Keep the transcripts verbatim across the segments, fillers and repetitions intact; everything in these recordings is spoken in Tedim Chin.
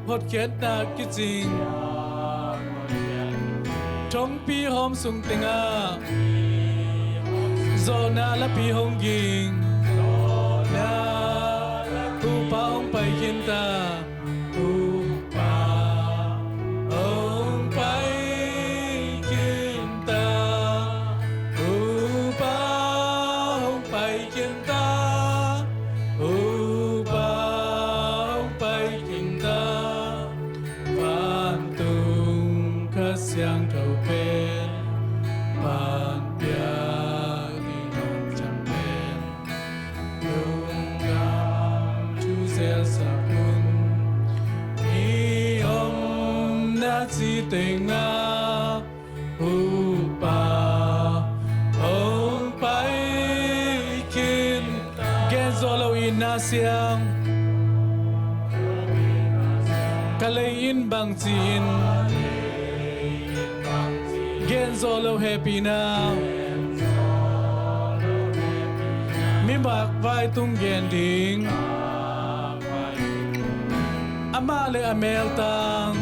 hotkhiatna kicing. Thongpi hawm sung tengah zawhna lapi hong ging. Na Topa hong pai khin ta. Topa hong pai khin ta. Topa hong pai khin ta. Topa hong pai khin ta. Vantung Kha Siangtho pen panpiak ding hong ciam pen lungdam thu zelsak un. Mi omna ci tengah Topa hong pai khin. Gen zawh lo in na siang. Ka lei in bang ci-in gen zawh lo hehpihna. Mi makvai tung gen ding. Amah le a meltang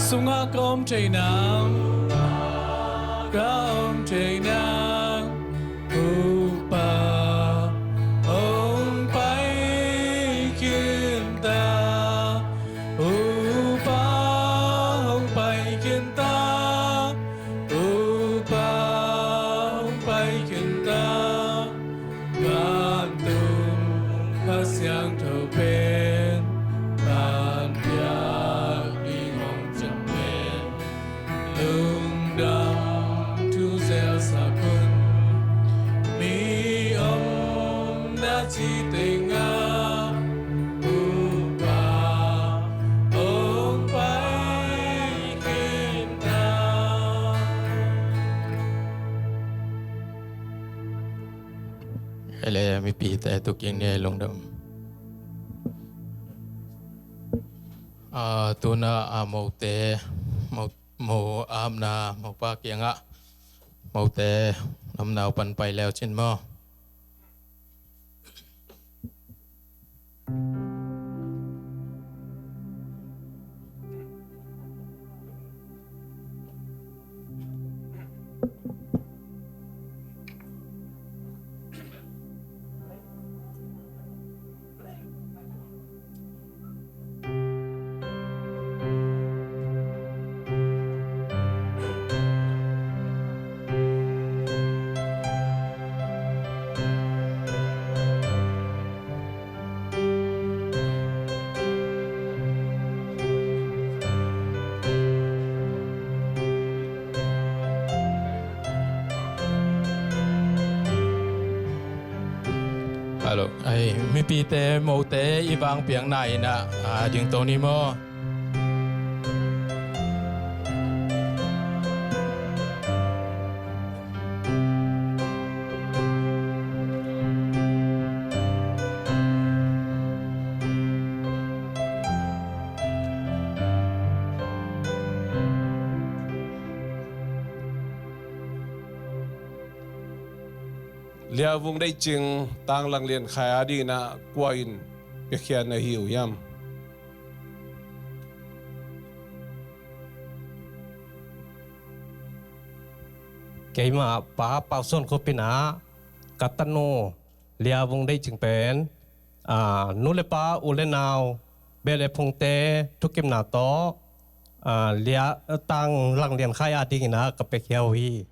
sungah ka om thei nang, ka om thei nang. Topa hong pai khin ta. Topa hong pai khin ta. Topa hong pai khin ta. Vantung Kha Siangtho pen panpiak ding hong ciam pen lungdam thu zelsak un. Mi omna ci tengah Topa hong pai khin ta. Ele mipite tukin ne lungdam. A, tuna a mote, mo, mo amna mopa kiangah mote namnau pan pai leu cin maw? Hello. Ai, mipite, mote i vang piang na in ah, a, ding to ni maw? Liavung Deihcing, Tanglang Liankhai a dingin ah kua in piakhia na hi uh hiam? Keimah Pa Pau Suan Khup in ah ka tanu Liavung Deihcing pen, a, nu le pa, u le nau, beh le phungte thukimna tawh, a, Lia, Tanglang Liankhai a dingin ah ka piakhia uh hi.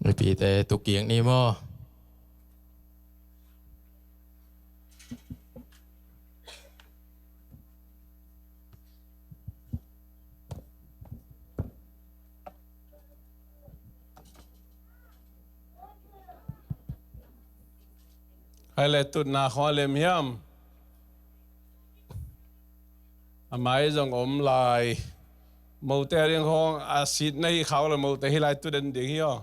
Mipite tukiak ni maw? Hai le tutna khong a lem hiam? A mai zong om lai. Mote a ding khong a sit na hi khau le mote hi lai tu den ding hi aw.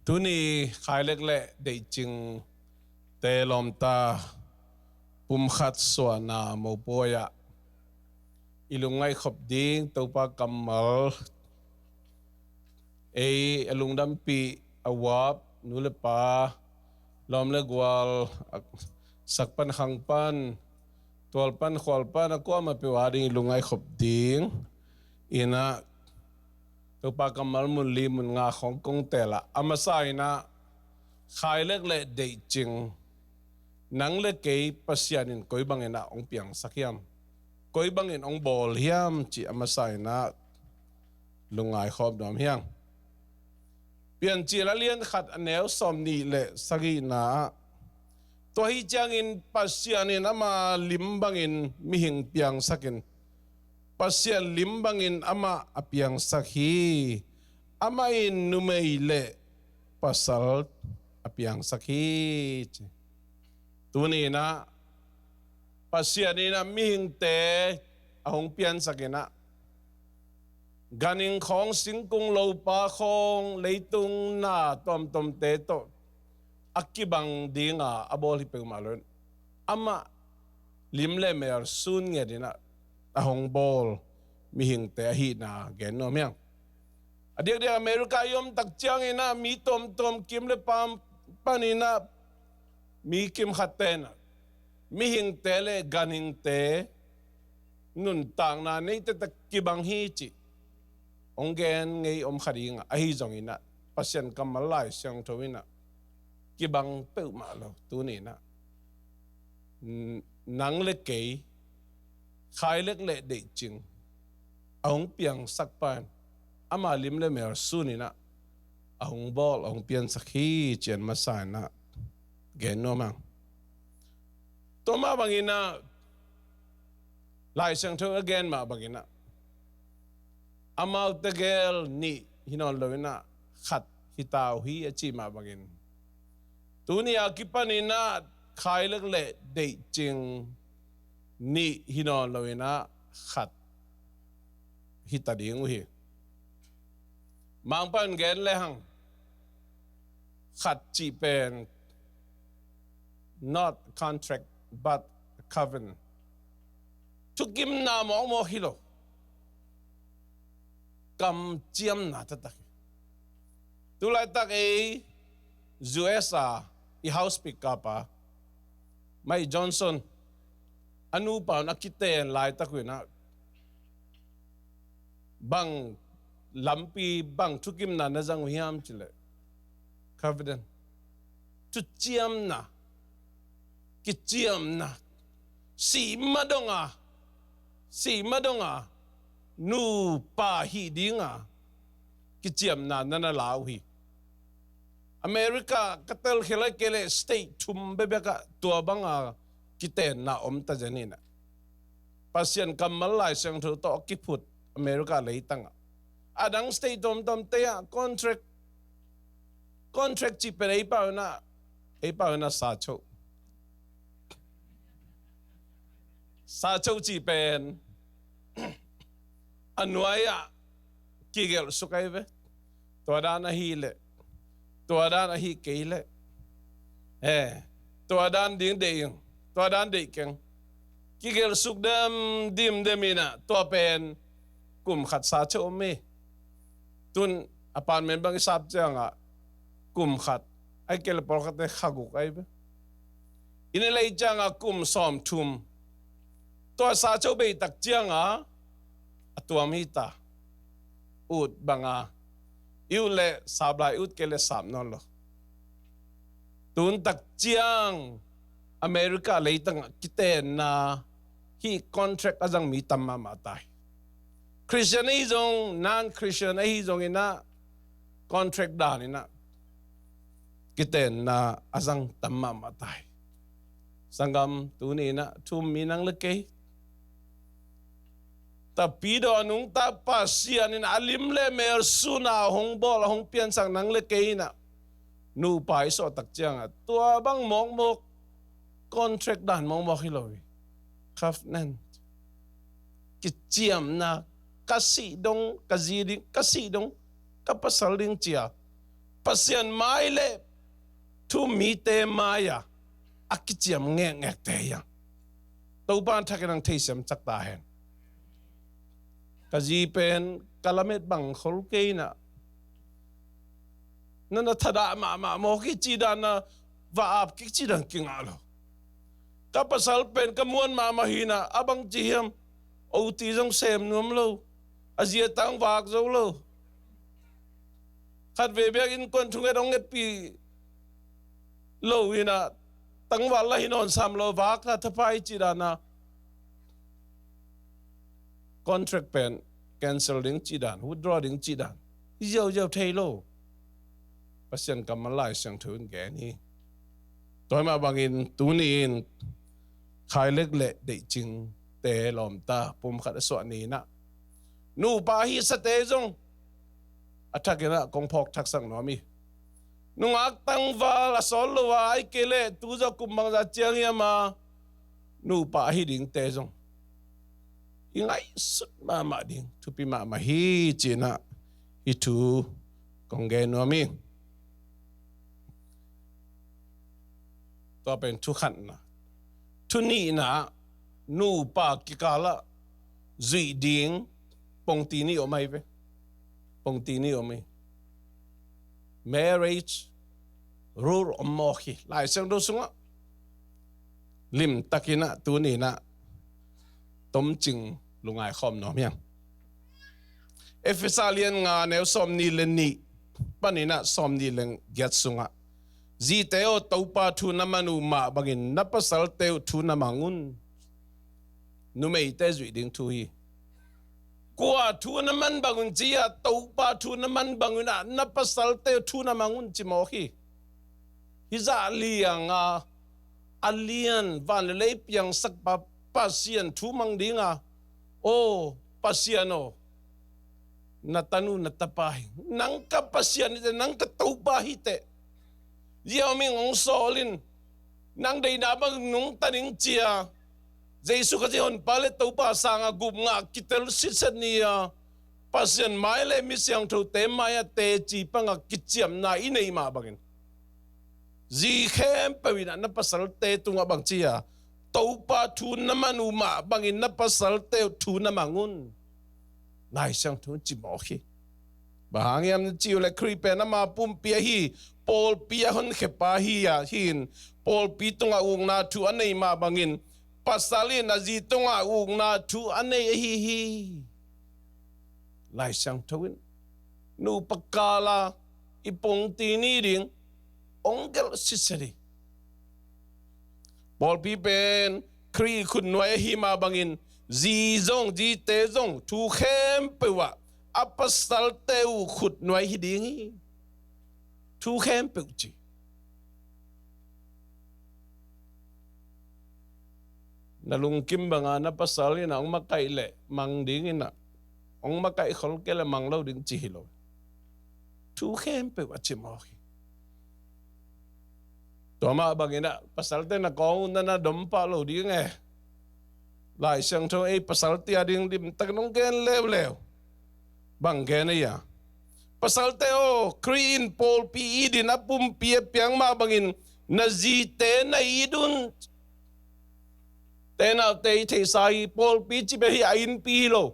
Tuni khailek le deihcing te lawmta pumkhat suahna mopuai ah i lungngaihkhop ding Topa kammal, ei a lungdampih a uap nu le pa, lawm le gual, a sak pan khang pan, tual pan khual pan a kuamah peuh a ding i lungngaihkhop ding in ah Topa kammal mun li mun nga khawng kong teel a, a masa in ah khailek le deihcing, nang le kei Pasian in koi bangin ah hong piangsak hiam, koi bangin hong bawl hiam cih a masa in ah lungngai khawm nuam hiang. Piancil a lian khat a neu sawmnih le sagihna ah, tua hi ciangin Pasian in ama lim bangin mihing piangsakin, Pasian lim bangin amah a piangsak hi. Amah in numei le pasal a piangsak hi, ci. Tuni in ah Pasian in ah mihingte a hong piansak in ah, ganhing khawng, singkung, lopa khawng, leitung na tuamtuamte tawh a kibang dinga a bawl hi peuhmah lo in, amah lim le mel sun nget in ah a hong bawl mihingte ahihna gen nuam hiang. A diakdiak America i om tak ciangin ah mi tuamtuam kim le paam panin ah mi kim khatte in ah mihingte le ganhingte nuntakna neite tak kibang hi cih hong gen ngei om kha ding a, ahi zongin ah Pasian kammal Lai Siangtho in ah kibang peuhmah lo. Tuni in ah nang le kei khailek le deihcing a hong piangsak pa in ama lim le mel sun in ah a hong bawl, a hong piansak hi, ci a masa in ah gen nuam hang. Tua mah bangin ah Lai Siangtho a gen mah bangin ah amaute gel nih hi nawn lo in ah khat hi ta uh hi, a cih mah bangin tuni a kipanin ah khailek le deihcing nih hi nawn lo in ah khat hi ta ding uh hi. Mangpa in gen le hang, khat cih pen not contract but covenant. Thukimna mawkmawk hi lo, kamciamna taktak hi. Tulaitak ei U S a i House Speaker pa Mike Johnson, a nupa un a kiten laitak uh in ah bang lampi, bang thukimna na zang uh hiam cih leh, covenant, thuciamna, kiciamna, sih ma dong a, sih ma dong a nupa hih dinga kiciamna na na la uh hi. America ka telkhial a, kei leh state thum bekbek ah tua banga kitenna om ta zen hi in ah, Pasian kammal Lai Siangtho tawh kiphut America leitang ah, a dang state tuamtuamte ah contract, contract cih pen ei pau in ah, ei pau in ah sacho, sacho cih pen a nuai ah kigelh suk ahi ve. Tua dan ahi leh, tua dan ahi kei leh, eh, tua dan ding deih ing, tua dan deih keng, kigelh suk dem dimdem in ah tua pen kum khat sacho om hi. Tun apartment bang i sap ciangah kum khat, ahih kei leh pawlkhatte kha guk ahi ve. I na lei ciangah kum sawmthum, tua sacho bei tak ciangah a tuam hi ta. Ut banga i ut leh sap lai, ut kei leh sap nawn lo. Tun tak ciang America leitangah kitenna hih contract a zang mi tam mahmah ta hi. Christian ahi zong, non-Christian ahi zongin ah contract dan in ah kitenna a zang tam mahmah ta hi. Sanggam, tuni in ah thu-um mi nang le kei, Tapidaw a nungta Pasian in a lim le mel sun a hong bawl, a hong piansak nang le kei in ah nupa i suah tak ciangah tua bang mawkmawk, contract dan mawkmawk hi lo hi. Covenant, kiciamna, ka sih dong ka zi ding, ka sih dong ka pasal ding ci-a Pasian mai le thu mite mai-a a kiciam ngekngekte hi a. Topa in thak in ang theisiam cak ta hen. Ka zi pen ka lamet bang khol kei na, na na thadah mahmah mawk hi ci dan a, va ap kik ci dan kingah lo. Ka pasal pen ka muan mahmah hi na, a bang ci hiam, oti zong sem nuam lo, a zi a tangvak zo lo. Khat ve biak innkuan thunget hong ngetpih lo hi na, tangval la hi nawn sam lo, vak la thapai ci dan a, contract pen cancel ding ci dan, withdraw ding ci dan, hi ziauziau thei lo. Pasian kammal Lai Siangtho in gen hi. Tua mah bangin tuni-in Khailek le Deihcingte lawmta pumkhat a suah ni-in ah, nupa hi sate zong a thak in ah kong phawk thaksak nuam hi. Nungak tangval a sawt lo a, ahih kei leh tu zah kum bangzah ciang hiam a nupa ahi dingte zong i ngaihsut mahmah ding thupi mahmah hi ci-in ah hih thu kong gen nuam hi. Tua pen thu khatna. Thu nihna, nupa kikal ah zuih ding pongti nih om ahi ve. Pongti nih om hi. Marriage rule om mawk hi Lai Siangtho sungah. Limtakin ah tuni-in ah tomcing lungngai khawm nuam hiam? Efesa lian nga neu sawmnih le nih panin ah sawmnih le giat sungah, zite aw, Topa thu na man uh mah bangin na pasalte uh thu na mang un. Numeite zuih ding thu hi. Kua thu na man bang un ci-a, Topa thu na man bang un ah na pasalte uh thu na mang un ci mawk hi. Hih zah lianga a lian van le lei piangsakpa Pasian thu mang dinga, aw Pasian aw, na tanu na tapa hi, nang ka Pasian hi teh, nang ka Topa hi teh, ziau ming hong sawl in, nang deihna bang nungta ning ci-a, Jesu Khazih Honpa le Topa sangah gupngah kitel sitset ni-a, Pasian mai le mi siangthote mai-ah teci pangah kiciamna i neih mah bangin, zi khempeuh in ah na pasalte tungah bang ci-a, Topa thu na man uh mah bangin na pasalte uh thu na mang un. Lai Siangtho in ci mawk hi. Bang hang hiam na cih uh leh Khrih pen ama pumpi ahi, pawlpi a honkhiapa hi a, hi-in pawlpi tungah ukna thu a neih mah bangin pasal in a zi tungah ukna thu a nei ahi hi. Lai Siangtho in nupa kal a i pongti nih ding hong gelh sitset hi. Pawlpi pen Khrih khutnuai ahi mah bangin zi zong, zite zong thu khempeuh ah a pasalte uh khutnuai hi ding hi. Thu khempeuh ci. Na lungkim banga na pasal in ah hong makaih leh mang ding in ah, hong makaih khol kei leh mang lo ding ci hi lo. Thu khempeuh a ci mawk hi. Tua mah bangin ah pasalte na kawng uh na na dom pah lo ding e. Lai Siangtho ei pasalte a ding limtak in hong gen leuleu. Bang gen ei a, pasalte aw, Khrih in pawlpi it in a pumpi a piak mah bangin na zite na it un. Te naute i theihsa hi, pawlpi cih pen hih a innpi hi lo.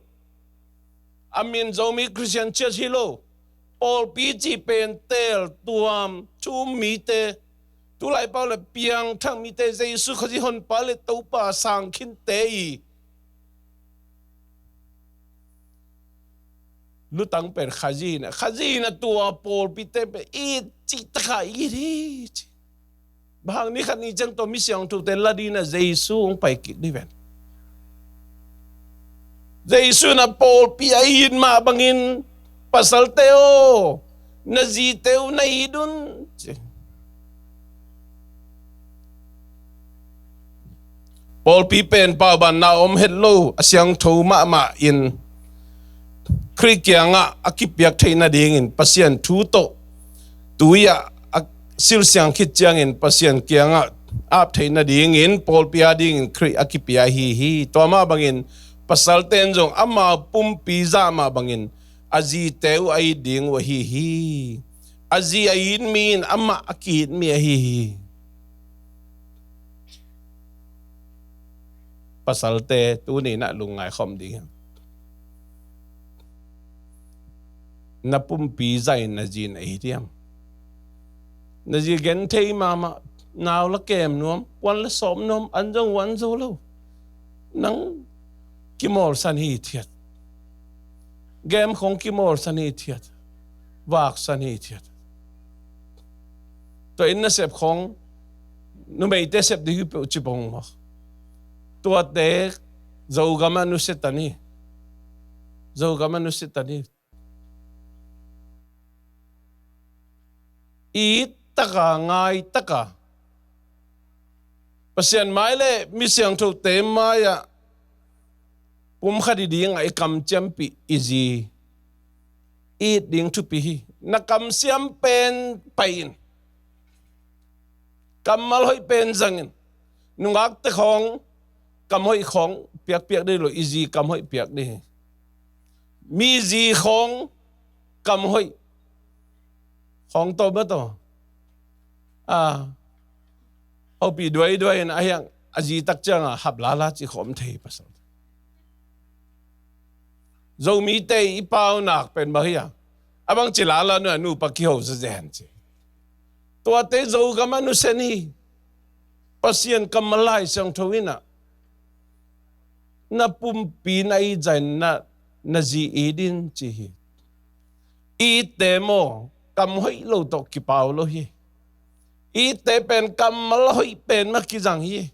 A min Zomi Christian Church hi lo. Pawlpi cih pen teeltuam thu-um mite, tulaipa uh leh piangthak mite, Jesu Khazih Honpa le Topa sang khinte i lutang pen Khazih in ah, Khazih in ah tua pawlpite pen it cih takah it hi ci. Bang hang ni khat ni ciang tua mi siangthote la ding in ah Jesu hong pai kik ding ven. Jesu in ah pawlpi a it mah bangin pasalte aw, na zite uh na it un ci. Pawlpi pen paubanna om het lo, a siangtho mahmah in Khrih kiangah a kipiak theih nadingin Pasian thu tawh tui-ah a silsiang khit ciangin Pasian kiangah ap theih nadingin pawlpi a dingin Khrih a kipia ahi hi. Tua mah bangin pasalte in zong amau pumpi zah mah bangin a zite uh a it ding uh ahi hi. A zi a it mi in amah a ki-it mi ahi hi. Pasalte tuni-in ah lungngai khawm ding hi. Na pumpi zah in na zi na it hiam? Na zi genthei mahmah, nau la kem nuam, puan la sawm nuam, an zong uan zo lo. Nang kimawlsan hithiat. Game khong kimawlsan hithiat. Vaksan hithiat. Tua inn nasep khong numeite sep ding hi peuh ci pong maw? Tuate Zogam ah nusia tan hi. Zogam ah nusia tan hi. It taka, ngai taka, Pasian mai le mi siangthote mai-ah pumkhat i dingah i kamciampih i zi it ding thupi hi. Na kamsiam pen pai in. Kammal hoih pen zang in. Nungakte khawng kam hoih khawng piakpiak dih lo, i zi kam hoih piak dih hi. Mi zi khawng kam hoih khawng tawh mah tawh, a, hopih duaiduai in a hiang a zi tak ciangah hap lala ci khawm thei pasal. Zomite i paunak pen bang hi a, a bang ci lala nuai nupa kiho zazen ci. Tuate Zogam ah nusia ni. Pasian kammal Lai Siangtho in ah na pumpi na it zah in na, na zi it in ci hi. Itte maw, kam hoih lo tawh kipau lo hi. Itte pen kammal hoih pen mah kizang hi.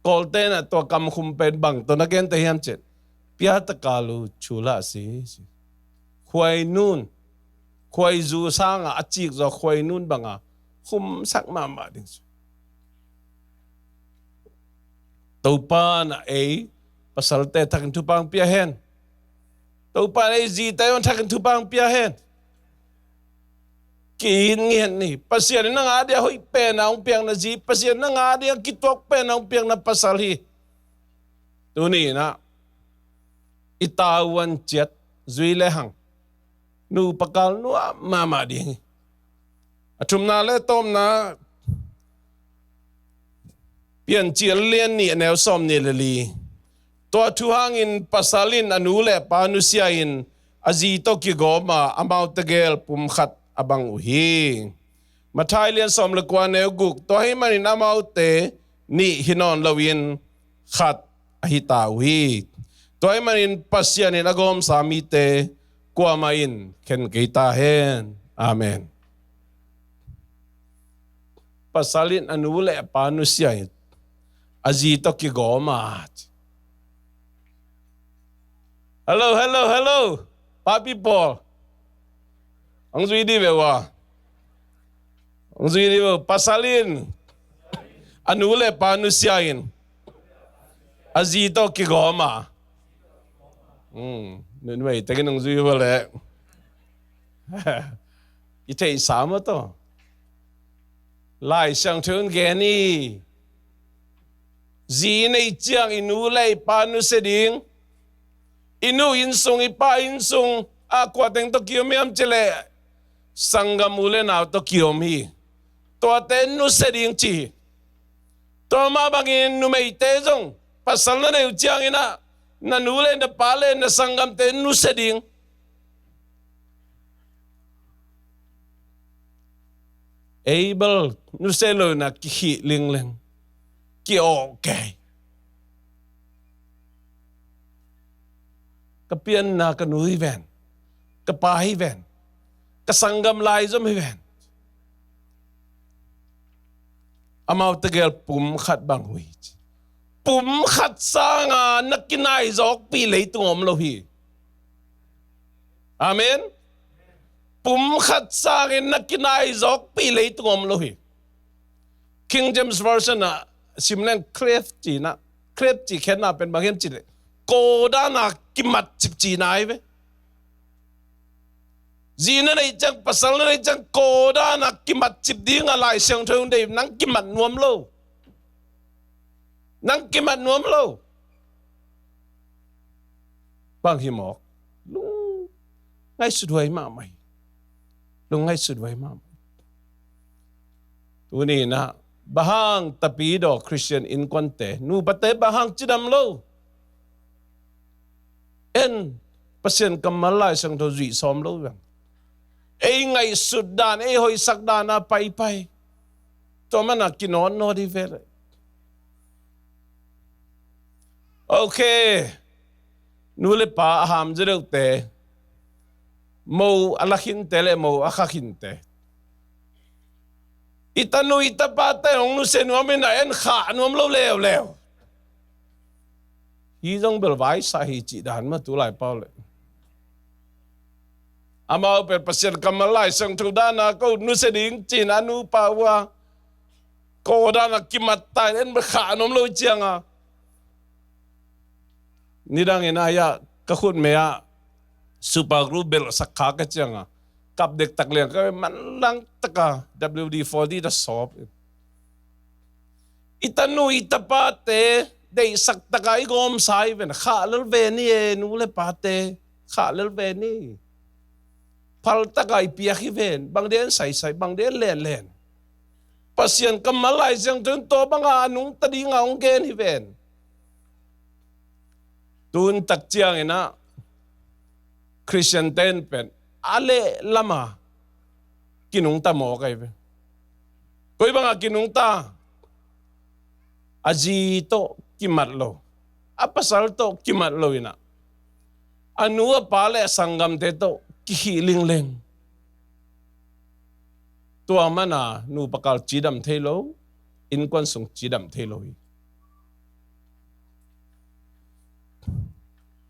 Kawlte'n ah tua kamkhum pen bang tawh na gente hiam cih leh, pia taka lu chula si, si. Khuainun, khuaizu sangah a cikzaw khuainun bangah khumsak mahmah ding si. Topa in ah ei pasalte thakin thupha hong pia hen. Topa in ah ei zite hong thakin thupha hong pia hen. Ki-it ngiat ni. Pasian in nang a dia hoih pen a hong piak na zi, Pasian in nang a dia kituak pen a hong piak na pasal hi. Tuni in ah i tavuan ciat zui lehang nupa kal nuam mahmah ding hi. A thumna le tawpna, Piancil lian nih a neu sawm nih le li. Tua thu hangin pasal in a nu le pa nusia in a zi tawh kigawm a, amau tegel pumkhat a bang uh hi. Matthai lian sawm le kua neu guk. Tua ahih manin amaute nih hi nawn loin khat ahi ta uh hi. Tua ahih manin Pasian in a gawmsa mite kuamah in khen kei ta hen. Amen. Pasal in a nu le a pa nusia in a zi tawh kigawm a. Hello, hello, hello. Papi pawl. Hong zui dih ve ua. Hong zui dih ve ua. Pasal in a nu le pa nusia in a zi tawh kigawm a. Hmm. Numei tekin hong zui ua leh. I theihsa mah tawh. Lai Siangtho in gen hi. Zi i neih ciang i nu le i pa nusia ding. I nu inn sung, i pa inn sung ah kua teng tawh kiom hiam cih leh sanggam u le nau tawh kiom hi. Tuate nusia ding ci hi. Tua mah bangin numeite zong pasal na neih uh ciangin ah na nu le na pa le na sanggamte nusia ding. Ei bel nusia lo in ah kikhih lingleng, ki-awh kei. Ka pianna ka nu hi ven, ka pa hi ven, ka sanggam laizom hi ven. Amau tegel pumkhat bang uh hi. Pumkhat sanga na kinaizawkpih leitung om lo hi. Amen. Pumkhat sangin na kinaizawkpih leitung om lo hi. King James Version ah sim leng cleft cihna, cleft cih khenna pen bang hiam cih leh kawdana kimatcip cihna hi ve. Zi na neih ciang, pasal na neih ciang kawdana kimatcip ding a Lai Siangtho in deih, nang kimat nuam lo. Nang kimat nuam lo. Bang hi mawk. Lung ngaihsut huai mahmah hi. lungngaihsut huai mahmah. Tuni in ah, bang hang tapidaw Khristian innkuante, nupate bang hang cidam lo? En, Pasian kammal Lai Siangtho zuih sawm lo bang. Ei ngaihsut dan, ei hoihsak dan a paipai. Tua man a kinawtnawt hi ve leh. Ok. Nu le pa a hamzia deuhte, mo a la khinte le mo a kha khinte, i tanu i tapate hong nusia nuam in ah, en khah nuam lo leuleu. Hi zong bel vaisah hi cih dan mah tu lai pau le. Amau pen Pasian kammal Lai Siangtho dan a ko nusia ding ci-in a nupa uh a, ko dan a kimat ta in, en bel khah nuam lo ciang a, nidang in ah, ka khutme ah Super Glue belhsak kha ka ciang a, kap dektak liang ka, manlang tak a W D forty ta sawp. I tanu i tapate deihsak tak a i gawmsa hi ven, khah lel ve ni e, nu le pate, khah lel ve ni. Phal tak a i piak hi ven, bang ding en saisai, bang ding en lenlen. Pasian kammal Lai Siangtho in tua bang a nungta ding a hong gen hi ven. Tun tak ciang in ah, Khristian ten pen a leh lam a kinungta mawk ahi ve. Koi bang a kinungta? A zi tawh kimat lo, a pasal tawh kimat lo in ah, a nu a pa le a sanggamte tawh kikhih lingleng. Tua man a nupa kal cidam thei lo, innkuan sung cidam thei lo hi.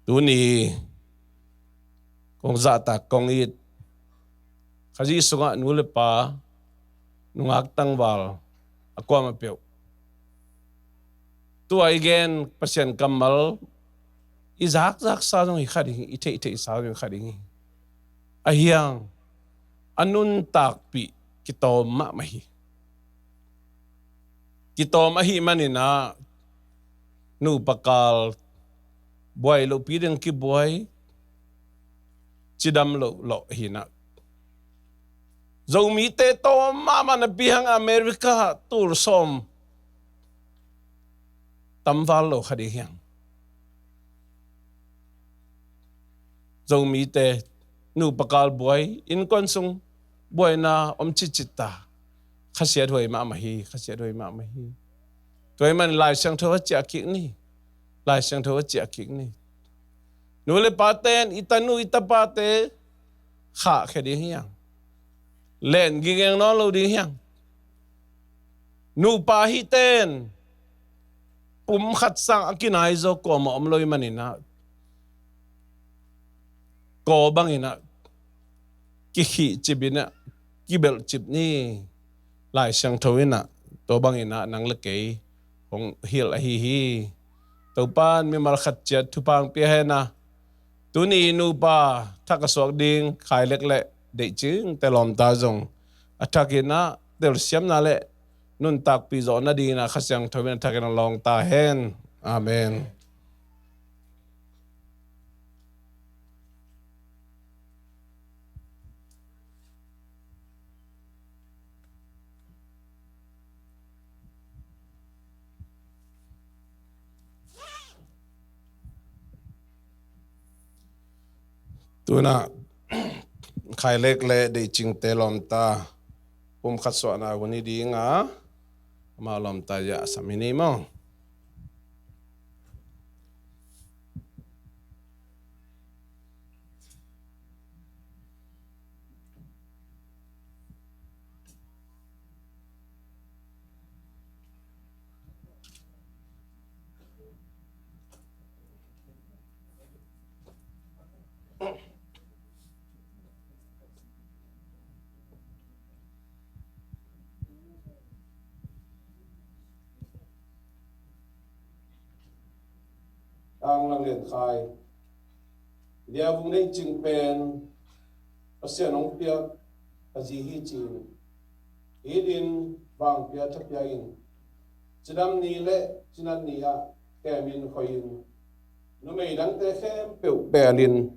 Tuni kong zahtak, kong it, Khazih sungah nu le pa, nungak tangval a kuamah peuh, tua i gen Pasian kammal i zakzaksa zong hi kha ding hi, i theihtheihsa zong hi kha ding hi. Ahi hang a nuntakpih kitawm mahmah hi. Kitawm ahih manin ah, nupa kal buai lohpi ding kibuai, cidam loh loh hi in ah. Zomite tawm mahmah napi hang America tul sawm tamval lo kha ding hi hang. Zomite nupa kal buai, innkuan sung buaina om citcit ta. Khasiat huai mahmah hi, khasiat huai mahmah hi. Tua ahih man Lai Siangtho a ciah kik ni. Lai Siangtho a ciah kik ni. Nu le paten i tanu i tapate khahkhia ding hi hang. Len gigeng nawn lo ding hi hang. Nupa hiten pumkhat sang a kinai zaw kuamah om lo ahih manin ah, kaw bangin ah kikhihcip in ah, kibelhcip ni. Lai Siangtho in ah tua bangin ah nang le kei hong hilh ahi hi. Topan mimal khat ciat thupha hong pia hen a, tuni nupa thak a suak ding Khai Lek le Deih Cing te lawmta zong a thakin ah telsiamna le nuntakpih zawh nadingin ah Kha Siangtho in a thakin ah lawng ta hen. Amen. Tu-in ah Khai Lek le Deih Cing te lawmta pumkhat suahna hun hi ding a, amau lawmta zia a sam hi ni maw? Ang lang lian khai. Lia Vung Deih Cing pen Pasian hong piak a zi hi ci-in, it in, vangpia thapia in, cidam ni le cinat ni ah kemin khoih in, numei dangte khempeuh pelin,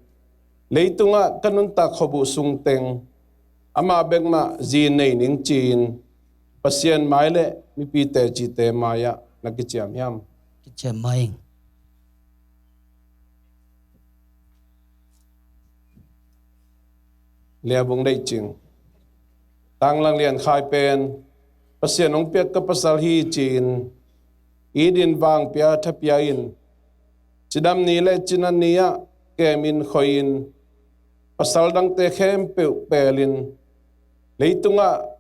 leitungah ka nuntak khuabuh sung teng amah bek mah zi nei ning ci-in Pasian mai le mipite cite mai-ah na kiciam hiam? Kiciam mai ing. Liabung deih cing. Tanglang lian khai pen Pasian hong piak ka pasal hi ci-in it in vang pia tha pia in, cidam ni le cinan ni-ah kem in khoi in, pasal dangte khempeuh pel in, leitungah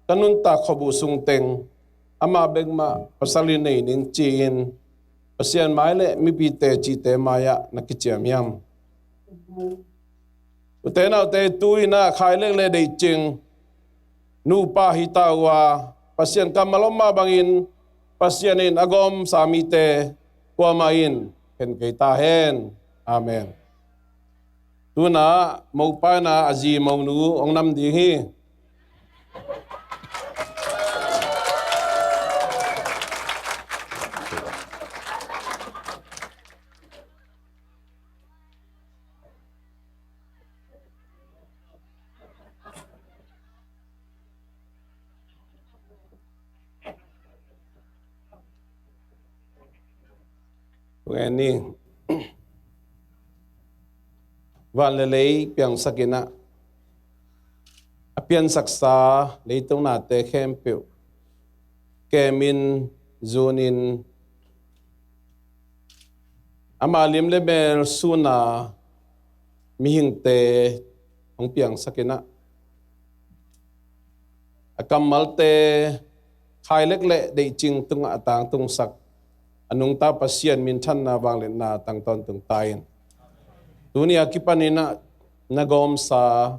ka nuntak khop uh sung teng amah bek mah pasal in nei ning ci-in Pasian mai le mipite cite mai-ah na kiciam hiam? Ute naute, tu-in ah khai lek le deih cing nupa hi ta uh a, Pasian kammal om mah bangin Pasian in a gawmsa mite kuamah in khen kei ta hen. Amen. Tu-in ah mopa in ah a zi monu hong nam ding hi. Tua ni, van le lei piangsak in ah, a piansaksa leitung nate khempeuh kem in, zun in, ama lim le mel sun a mihingte hong piangsak in ah, a kammalte khai lek le deih cing tungah a tangtungsak a nungta Pasian minthanna vangliatna tang tawntung ta in. Tuni a kipan in ah na gawmsa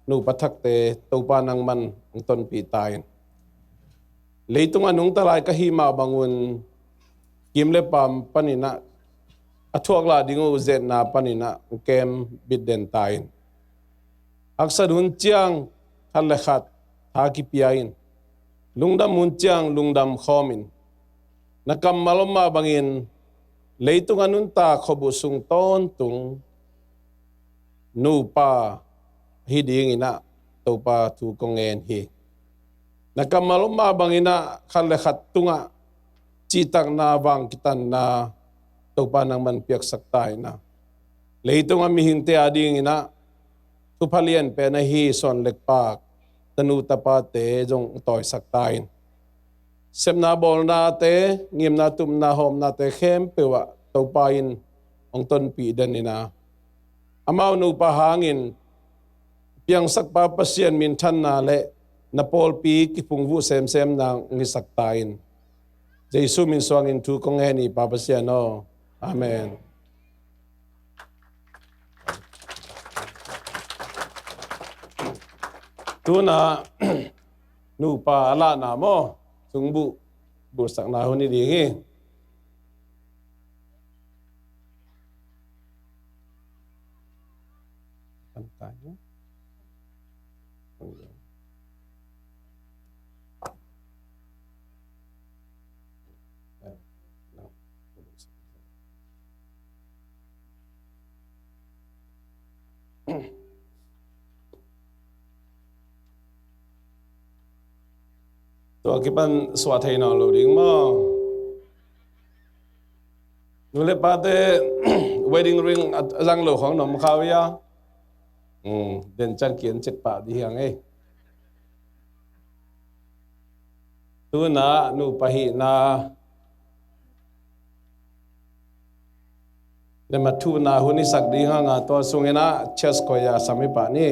nupa thakte Topa nangman hong tonpih ta in. Leitung a nungta lai ka hih mah bangun kim le pam panin ah a thuak lah ding uh zetna panin ah hong kem bit den ta in. Haksat hun ciang khat le khat tha kipia in, lungdam hun ciang lungdam khawm in, na kammal om mah bangin leitung a nuntak khop uh sung tawntung nupa hi dingin ah Topa thu kong ngen hi. Na kammal om mah bangin ah khat le khat tungah cihtakna vang kitanna Topa nangman piaksak ta in ah, leitung a mihingte a dingin ah thupha lian pen ahi suan lekpak tanu tapate zong tawisak ta in. Sepna bawlnate, ngimna tupna hawmnate khempeuh ah Topa in hong tonpih den in ah, amau nupa hangin piangsakpa Pasian minthanna le na pawlpi kiphungvuh semsem nang hong hisak ta in. Jesu min suangin thu kong ngen hi, Pa Pasian aw. Amen. Tu-in ah nupa a lahna maw, sungbuh bulhsakna hun hi ding hi. Tua kipan suah thei nawn lo ding maw? Nu le pate wedding ring a, a zang lo khawng na om kha uh hia? Hmm, den ciang ki-en cek pah dih hiang ei. Tu-in ah nupa hihna le mathuhna hun i sak ding hang a, tua sungin ah chest koi a sam hi pah ni.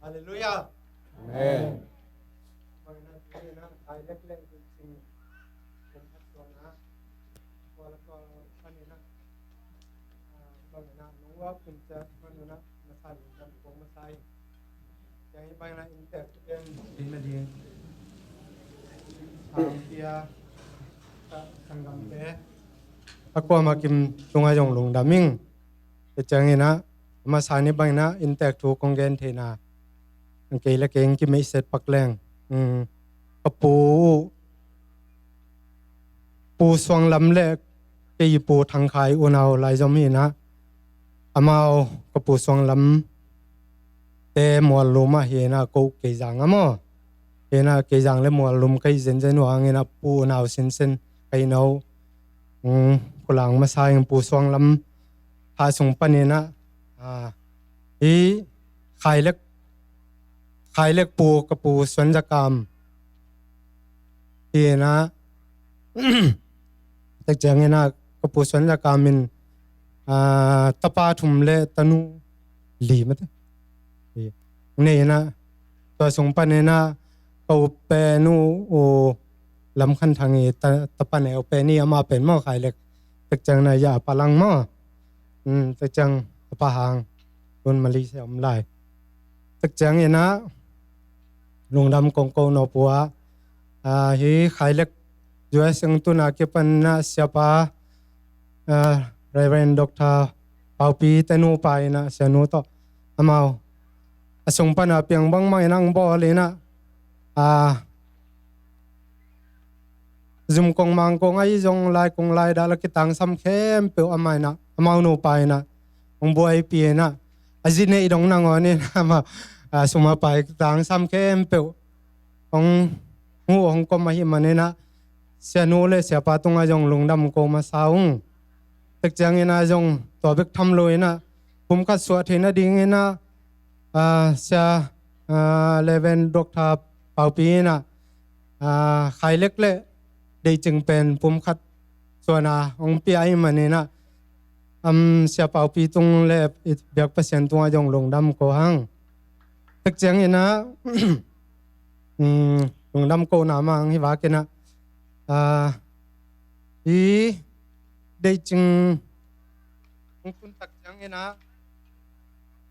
Halleluiah. Amen. Bangin ah, bangin ah, Khailek le Deicing kum khat suan ah, kuala kuala panin ah, ah, bangin ah, nungua kun ca manun ah, masa lungdam kong masa hi. Yang hi bangin ah, inntek pen, ding na ding. Sangpia, sa-, sanggamte. A kuamah kim tungah zong lungdam ing. Tua ciangin ah, a masa ni bangin ah, inntek thu kong gen theihna. Ang kei le kei ing kimeihset pak leng. Um, ka pu, pu Suang Lam le kei pu Thang Khai unau lai zom hi in ah. Amau ka pu Suang Lam te Mual Lum ah hi in ah, ko Keizang ah maw. Hi in ah Keizang le Mual Lum ka hi zenzen uh hangin ah pu unau sinsen ka hi no. Um, kulang masa ing pu Suang Lam ha sung panin ah, ah, hi Khailek, Khailek pu ka pu Suan Za Kam. Hi in ah, tek ciangin ah ka pu Suan Za Kam in, ah, tapa thum le tanu li mate. Hi. Nei in ah, tua sung panin ah, ka u pen uh, u Lam Khan Thang i ta-, tapa neu pen i ama pen maw Khailek. Tek ciang na ya pa lang maw. Hmm, tek ciang a pa hang. Tun Malaysia om lai. Tek ciangin ah, lungdam kong ko no pua. Ah, hi Khailek U S eng tuna kipan ah siapa, ah, Reverend Doctor Paupi te nupa in ah sianu tawh. Amau. A sung pan a piang bangmah in ang bawl in ah. Ah, zum kong mang kong ahi zong lai kong lai dal a kitangsam khempeuh amah in ah, amau nupa in ah, hong buaipih in ah, a zi neih dong nangawn in ah, amah, a, sum a pai kitangsam khempeuh hong, hong uh hong kom ahih manin ah, sianu le siapa tungah zong lungdam ko masa ung. Tek ciangin ah zong tua bek tham lo in ah, pumkhat suah theih nadingin ah, ah, sia, ah, Reverend Doctor Paupi in ah, ah, Khailek le Deicing pen pumkhat suan a hong pia ahih manin ah, am, sia Paupi tung le i biak Pasian tungah zong lungdam ko hang. Tek ciangin ah, um, lungdam ko na mang hi vakin ah, ah, hi Deicing hong tun tak ciangin ah,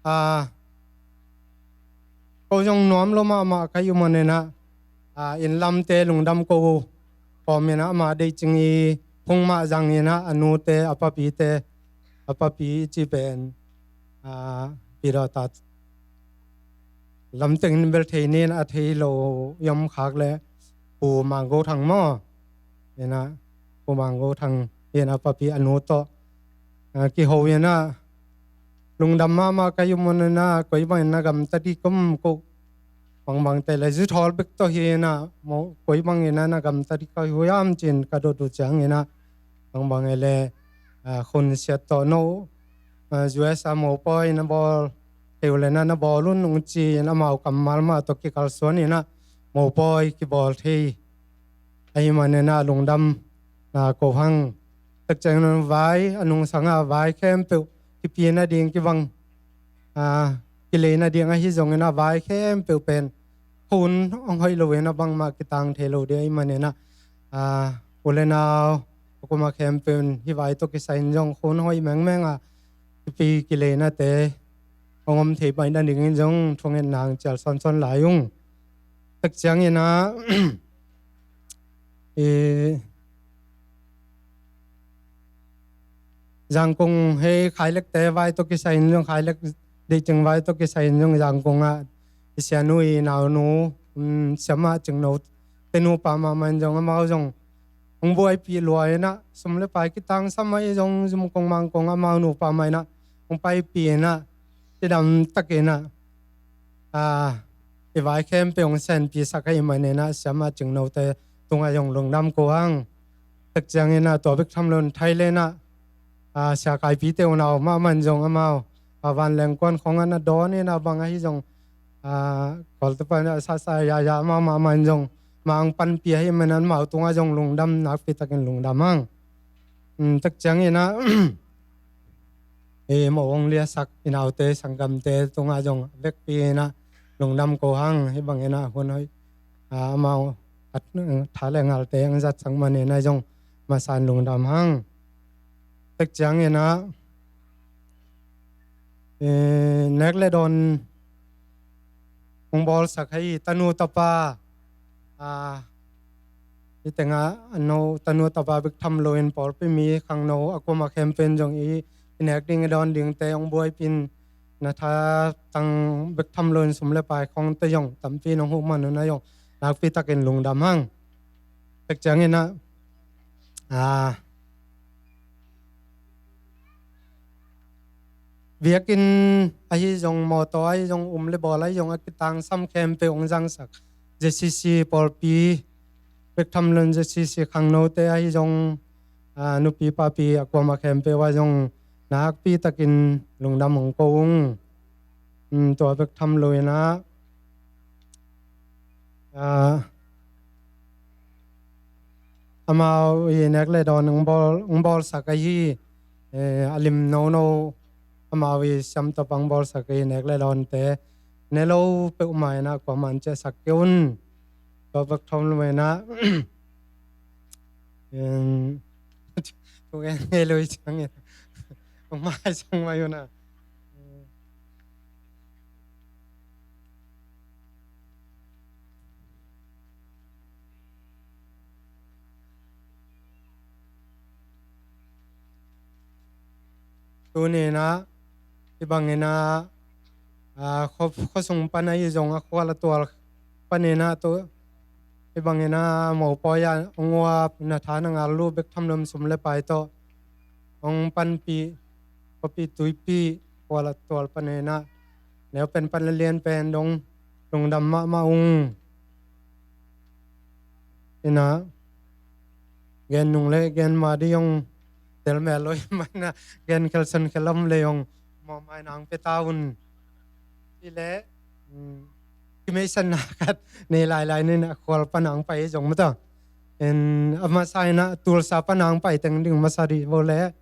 ah, ko zong nuam lo mahmah ka hi uh manin ah, ah, inn lamte lungdam ko uh kawmin ah, amah Deicing i phung mah zangin ah, a nute, a papite, a papi i ci pen, ah, Pi Dawta lamteng in bel thei nin a thei lo i om khak le Pu Mang Go Thang maw. Ina Pu Mang Go Thang ina papi a nu tawh, ah, kiho ina lungdam mahmah ka hi uh manin ah, koi bangin na gamta ding om ko. Bangbang te le zuthawl bek tawh hi ina, koi bangin na gamta ding ka hi uh hiam ci-in ka dot uh ciangin ah, bangbang e le, ah, khun siat tawh no, ah, U S a mopawi na bawl thei uh le na, na bawl un ung ci-in amau kammal mah tawh kikalsuan ina mopawi kibawl thei ahih manin ah lungdam na ko hang. Tek ciangin vai a nungsang ah vai khempeuh kipi nading kibang, ah, kilei nading ahi zongin ah vai khempeuh pen khun hong hoih lo in ah bangmah kitang thei lo ding ahih manin ah, ah, u le nau a kum a khempeuh in hih vai tawh kisai in zong khun hoih mengmeng ah kipi kileina te hong om thei pai nadingin zong thungetna hong cial sawnsawn lai ung. Tek ciangin ah, i, Zangkong hei Khailek te vai tawh kisai in zong, Khailek Deicing vai tawh kisai in zong Zangkong ah i sianu i naunu, um, siamah Cingno te nupa mahmah in zong amau zong hong buaipih lua in ah, sum le pai kitangsam ah i zong zum kong mang kong amau nupa mah in ah hong paipih in ah, cidam tak in ah, ah, i vai khempeuh hong senpihsak ahih manin ah siamah Cingno te tungah zong lungdam ko hang. Tek ciangin ah tua bek tham lo in Thailand ah, ah, sia Kaipi te unau mahmah in zong amau, ah, vanleng kuan khong ah na dawn in ah bang ahi zong, ah, Kawlte pan ah sasa yaya amau mahmah in zong mang panpih ahih manin ah amau tungah zong lungdam nakpi takin lungdam hang. Um, tek ciangin ah, eh, mo hong liasak i naute sanggamte tungah zong vekpi in ah lungdam ko hang, hih bangin ah hun hoih, ah, amau a tha le ngalte ang zatsak man in ah zong masa in lungdam hang. Tek ciangin ah, eh, nek le dawn hong bawlsak ahi tanu tapa, ah, hih tengah a no tanu tapa bek tham loin pawlpi mi khangno a kuamah khempeuh in zong i, i nek ding i dawn dingte hong buaipih in na tha tang bek tham loin sum le pai khawngte zong tampi in hong huh man un ah zong nakpi takin lungdam hang. Tek ciangin ah, ah, biakinn ahi zong, mawtaw ahi zong, um le bawl ahi zong, a kitangsam khempeuh hong zangsak Z C C pawlpi bek tham loin Z C C khangnote ahi zong, ah, nupi papi a kuamah khempeuh ah zong nakpi takin lungdam hong ko ung. Um, tua bek tham loin ah, ah, amau i nek le dawn hong bawl, hong bawlsak ahi, eh, a lim nono amau i siamtapa hong bawlsak ahi nek le dawnte ne lo peuhmah in ah kuamah in ciahsak kei un. Tua bek tham loin ah, em, thu ngen ngei lo i ciangin hong mai sang mai un ah. Tuni in ah, hih bangin ah, ah, khua, khuasung pan ahi zong a khual a tual panin ah tu, hih bangin ah mopawi ah hong uap, na tha na ngal uh bek tham loin sum le pai tawh hong panpih, khuapih tuipih, khual a tual panin ah neu pen pan le lian pen dong lungdam mahmah ung. Ina gen nung le gen mah ding hong tel mel lo i hih manin ah gen khel son khel om le hong mawhmai nang pia ta un. Ci le, mm, kimeihsakna khat nei lailai ni in ah khual pan hong pai zong mah ta. En, a masa in ah Tulsa pan hong pai teng ding masa dih vo le.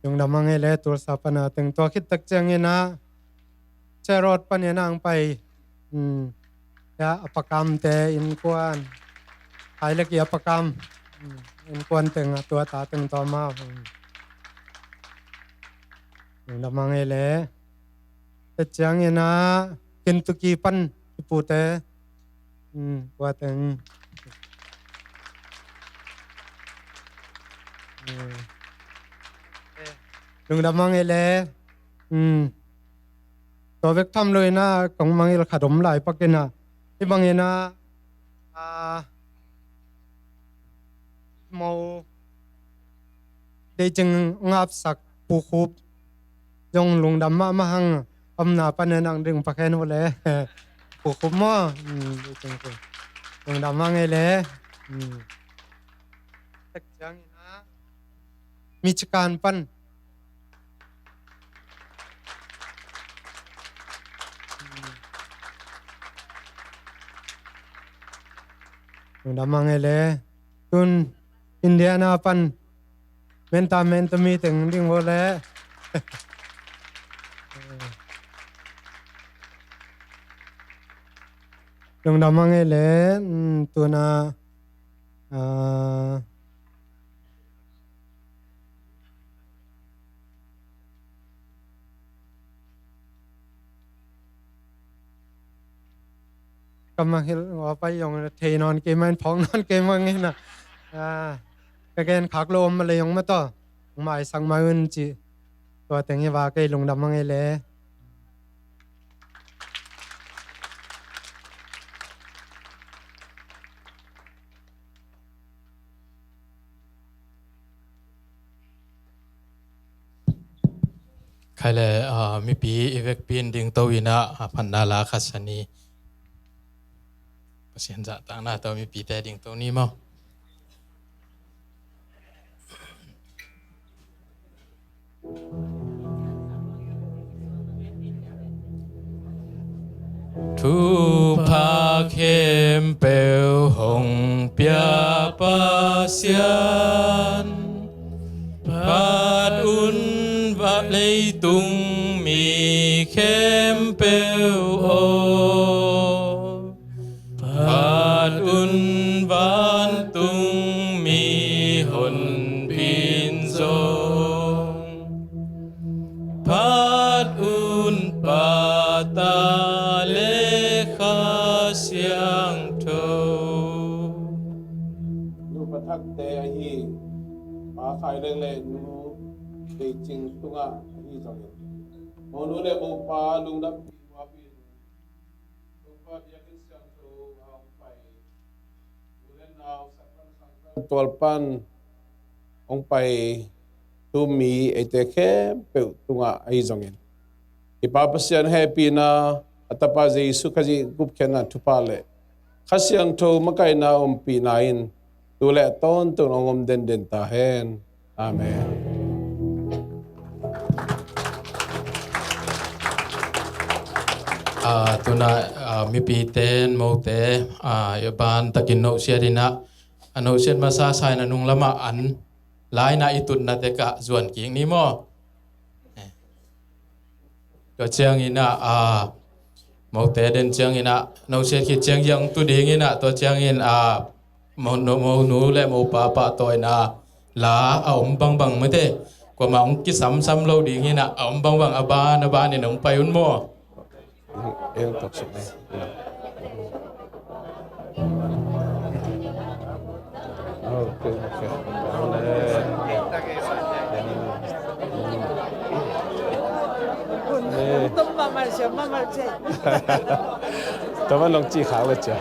Lungdam a ngei le Tulsa pan a teng, tua khit tak ciangin ah Cherot panin ah hong pai. Hmm. Ya, a pakamte innkuan. Hai le ki a pakam. Hmm. Innkuan teng ah tua ta teng tua ma. Hmm. Lungdam a ngei le. Tek ciangin ah Kentucky pan i pute. Hmm, kua teng. Hmm. Lungdam a ngei le. Hmm. Tua bek tham loin ah kong mangngilh khat om lai pak in ah. Hih bangin ah, ah, mo deicing ngapsak Pu Khup zong lungdam mahmah hang, omna panin ah ding pakhen uh le. Pu Khup maw? Hmm, deicing Pu. Lungdam a ngei le. Hmm. Tek ciangin ah Michigan pan. Hmm. Lungdam a ngei le. Tun Indiana pan menta menta mi teng ding vo le. Lungdam a ngei le, mm, tuna, ah, ka mangngilh ngawh pai zong thei nawn kei mah in, phawk nawn kei mah ing in ah. Ah, ka gen khak lo om mah leh zong mah tawh, maisak mai un cih tua teng hi va, kei lungdam a ngei le. Khai le, ah, mipi i vekpi in dingto in ah, a phatna la khat sa ni. Pasian zahtakna tawh mipite dingto ni maw. Thupha khempeuh hong pia Pasian, phat un va leitung mi khempeuh aw, phat un vantung mi honpin zong, phat un Pa, Ta le Kha Siangtho. Nu Pa Thakte ahi, Pa Khai Leng le Nu Dei Cing tungah ahi zongin, monu le mopa lungdampi muapin, Topa biakinn siangtho a hong pai, u le nau, sakpan khangthak tual pan hong pai, tu mi eite khempeuh tungah ahi zongin, i Pa Pasian hehpihna, a Tapa Jesu Khazih gupkhiatna thupha le Kha Siangtho makaihna ompihna in tu le tawntung hong om denden ta hen. Amen. Ah, tuna, ah, mipite, mote, ah, i ban takin nosiat inah, a nosiat masa sa inah nung lamah an lainah i tutna tekah zuan kik ni maw? Tua ciangin ah, ah, mote den ciangin ah, nosiat khit ciang ziang tu dingin ah, tua ciangin ah, mo, no, monu le mopa pahtawina la a om bangbang mate, kuamah hong kisamsam lo dingin ah, a om bangbang a ban a banin hong pai un maw? Eng tok suk ni. Ok, ok. Tum mama sia, mama sia. Tama nong ci khak le cia.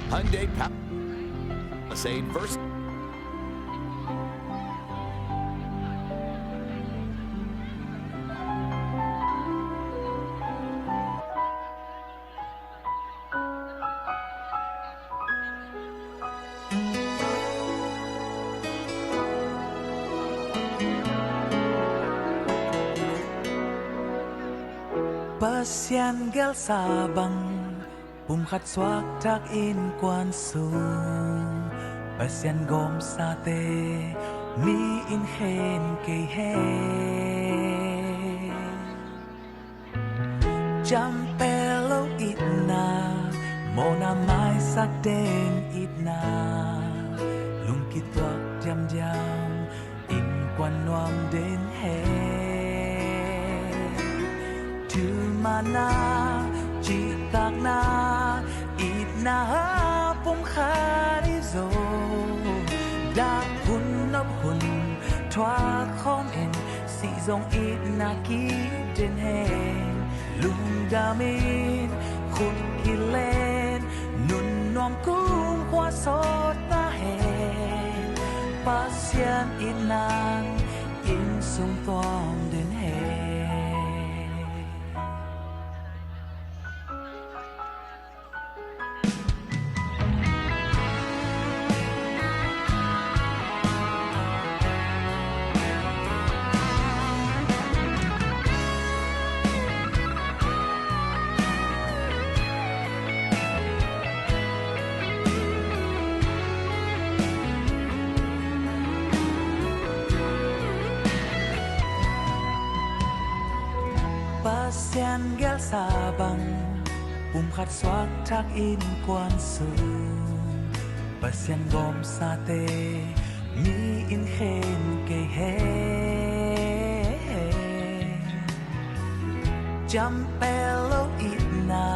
Hyundai Pap. Mercedes first. Pasian gelsa bang pumkhat suakthak innkuan sung, Pasian gawmsate mi in khen kei hen. Ciampel lo itna, mawhna maisak den itna, lungkituak diamdiam innkuan nuam den hen. Thumana, cihtakna, itna pumkhat i zo, dak hun nop hun thuak khawm in, sih zong itna kiden hen. Lungdamin khut kilen, nun nuam kumkhua sawt ta hen. Pasian itnan inn sung tuam den hen. Pasian gelsa bang pumkhat suakthak innkuan sung, Pasian gawmsate mi in khen kei hen. Ciampel lo itna,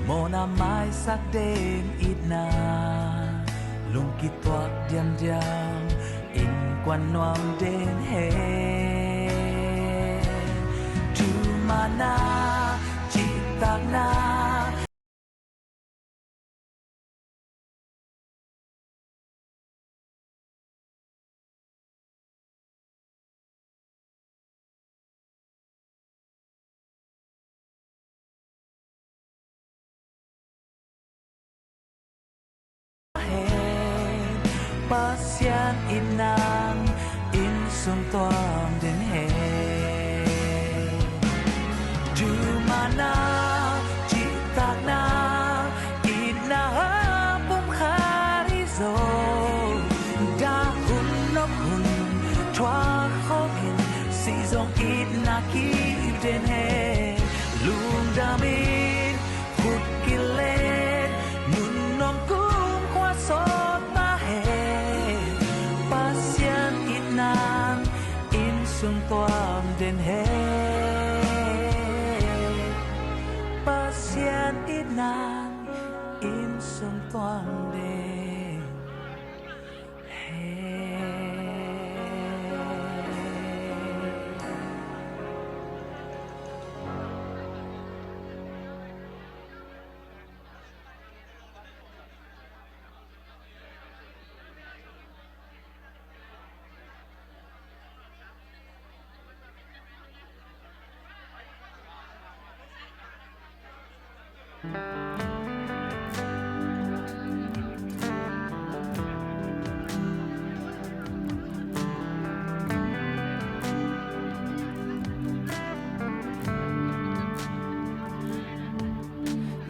mawhna maisak den itna, lungkituak diamdiam innkuan nuam den hen. Thumana, cihtakna, Pasian itnan inn sung tuam den hen. Thumana, cihtakna, itna pumkhat i zo, dak hun nop hun thuak khawm in, sih zong itna kiden hen. Lungdamin khut kilen, nun nuam kumkhua sawt ta hen. Pasian itnan inn sung tuam den hen. Pasian itnan inn sung tuam den hen.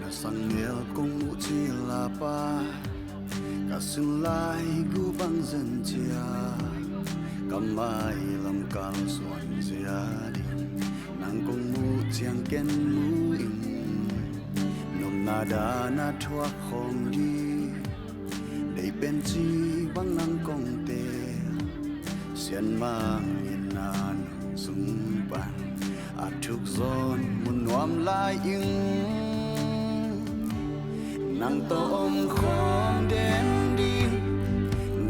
Na sang nel kong muh cil a Pa, ka sun lai gu bang zen cia, ka mai lam kal suan zia ding, nang kong muh ciang ken mu ing. Nopna dan a thuak khawm ding, deih pen ci bang nang kong teel, Sianmang inn a nung sung pan a thuk zawn mu nuam lai ing. Nang tawh om khawm den ding,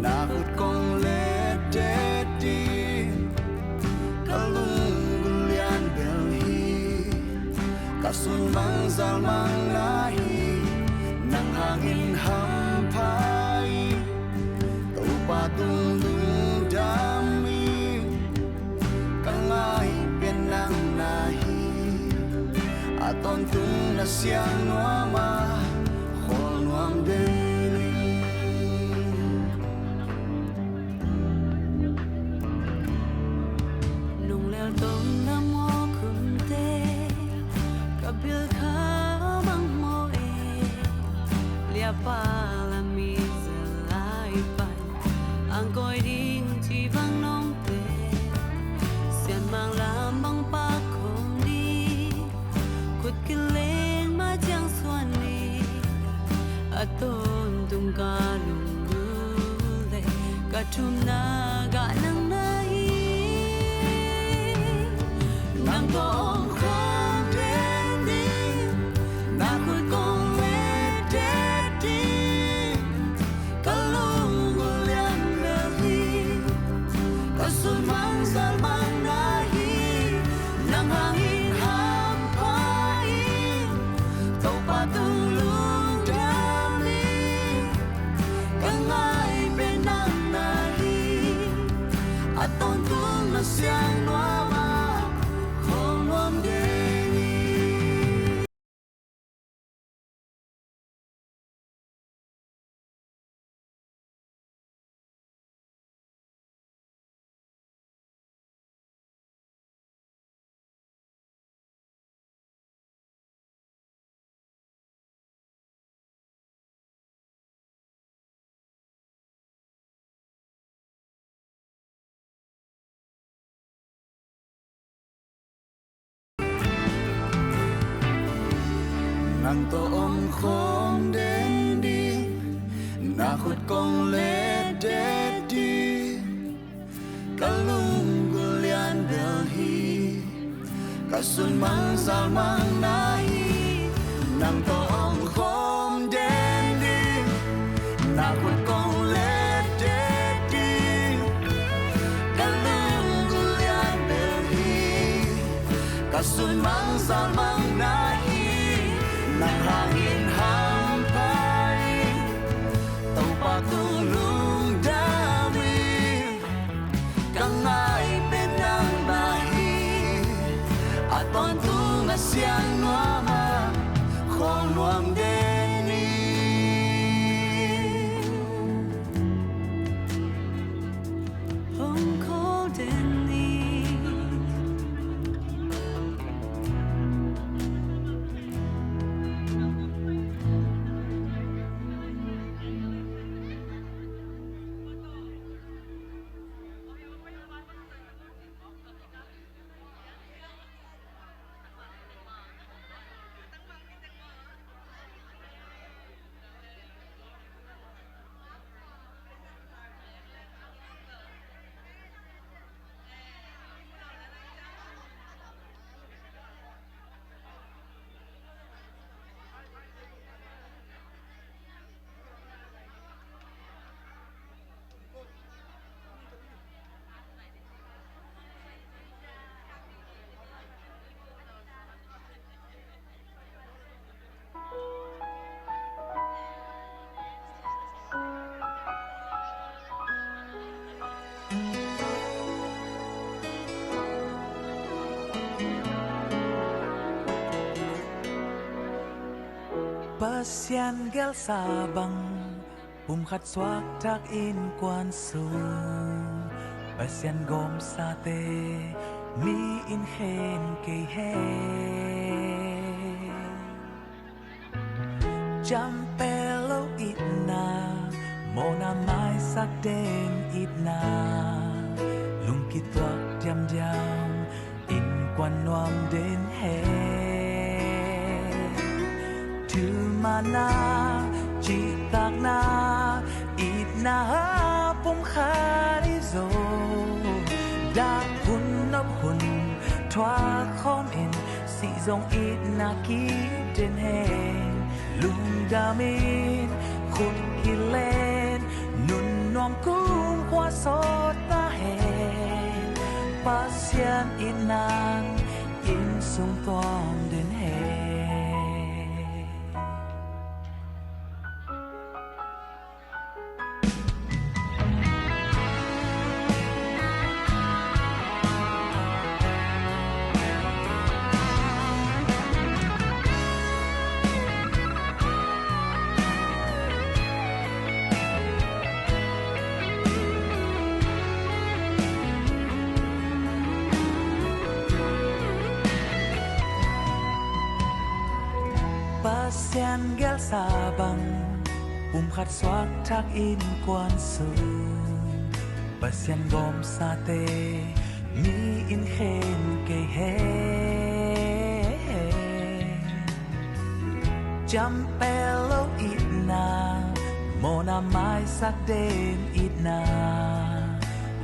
na khut kong let det ding. Ka lunggulh lian bel hi, ka sun bang zal mang na hi. Na Hangin hampha in Topa tung lungdam in, ka ngai pen nang na hi. A tawntung na siang nuam a, khawl nuam den in. Nung lel tawm na mawk hun teh, ka bil kha bang mawk e. Liapa la mi zel lai pan, ang koi ding ci bang nong teh. Sianmang lam bang pak khawm ding, khut kileng ma ciang suan ni. A tawntung ka lunggulh leh, ka thumna gah nang na hi. Nang tawh om khawm den ding, na khut kong let det ding. Ka lunggulh lian bel hi, ka sun mang zal mang na hi. Nang hangin hampha in Topa tung lungdam in, ka ngai pen nang na hi. A tawntung na siang nuam a, khawl nuam den in. Nang tawh om khawm den ding, na khut kong let det ding. Ka lunggulh lian bel hi, ka sun mang zal mang na hi. Nang tawh om khawm den ding, na khut kong let det ding. Ka lunggulh lian bel hi, ka sun mang zal mang na hi. Nang hangin hampha in Topa tung lungdam in, ka ngai pen nang na hi. A tawntung na siang nuam a, khawl nuam den in. Hong khawl den in. Pasian gelsa bang, pumkhat suakthak innkuan sung, Pasian gawmsate mi in khen kei hen. Ciampel lo itna, mawhna maisak den itna, lungkituak diamdiam innkuan nuam den hen. Thilmahna, cihtakna, itna a pumkhat i zo, dak hun nop hun thuak khawm in, sih zong itna kiden hen. Lungdam in, khut kilen, nun nuam kumkhua sawt ta hen. Pasian itna in sung tuam den hen. Pasian gelsa bang pumkhat suakthak innkuan sung, Pasian gawmsate mi in khen kei hen. Ciampel lo itna, mawhna maisak den itna,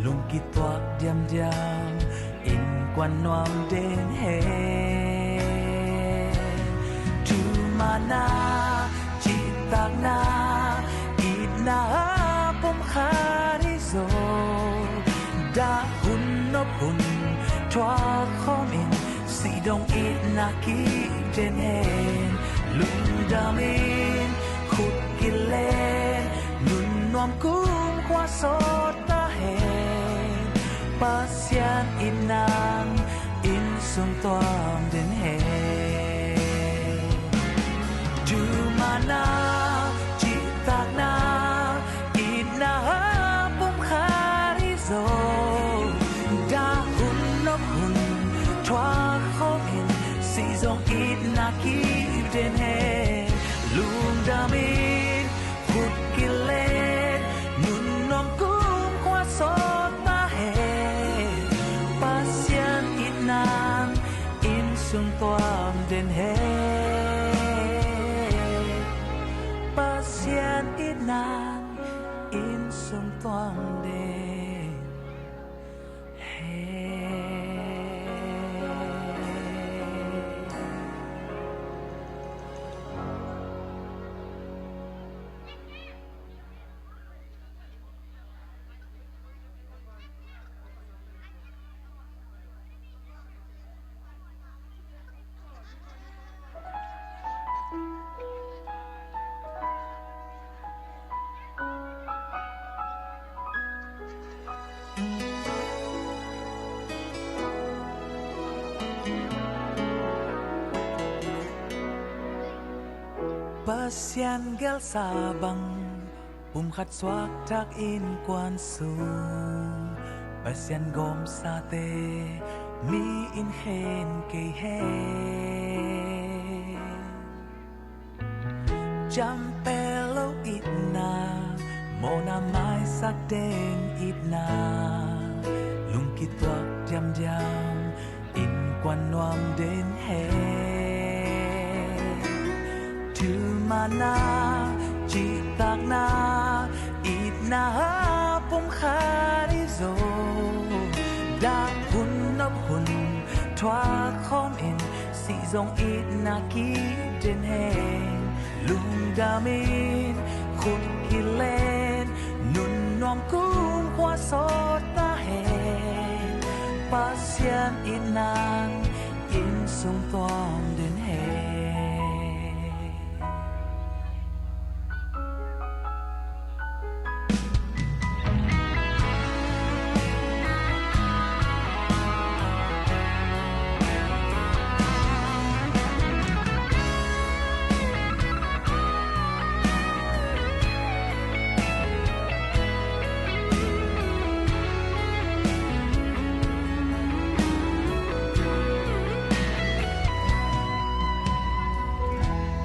lungkituak diamdiam innkuan nuam den hen. Thumana, cihtakna, itna a pumkhat hi zaw, dah hun nop hun thuak khawm in, sih dong itna kip den hen. Lungdam in, khut kilen, nun nuam kumkhua sawt ta hen. Pasian itna in sung tuam den hen. Thumana, cihtakna, itna a pumkhat hi zaw, dah hun nop hun thuak khawm in, sih zong itna kip den hen. Lungdam in, khut kilen, nun nuam kumkhua sawt ta hen. Pasian itna in sung tuam den hen. Pasian itna in sung tuam den hen. Pasian gelsa bang pumkhat suakthak innkuan sung, Pasian gawmsate mi in khen kei hen. Ciampel lo itna, mawhna maisak den itna, lungkituak diamdiam innkuan nuam den hen. Thumana, cihtakna, itna a pumkhat hi zaw, dah hun nop hun thuak khawm in, sih zong itna kip den hen. Lungdam in, khut kilen, nun nuam kumkhua sawt ta hen. Pasian itna in sung tuam den hen.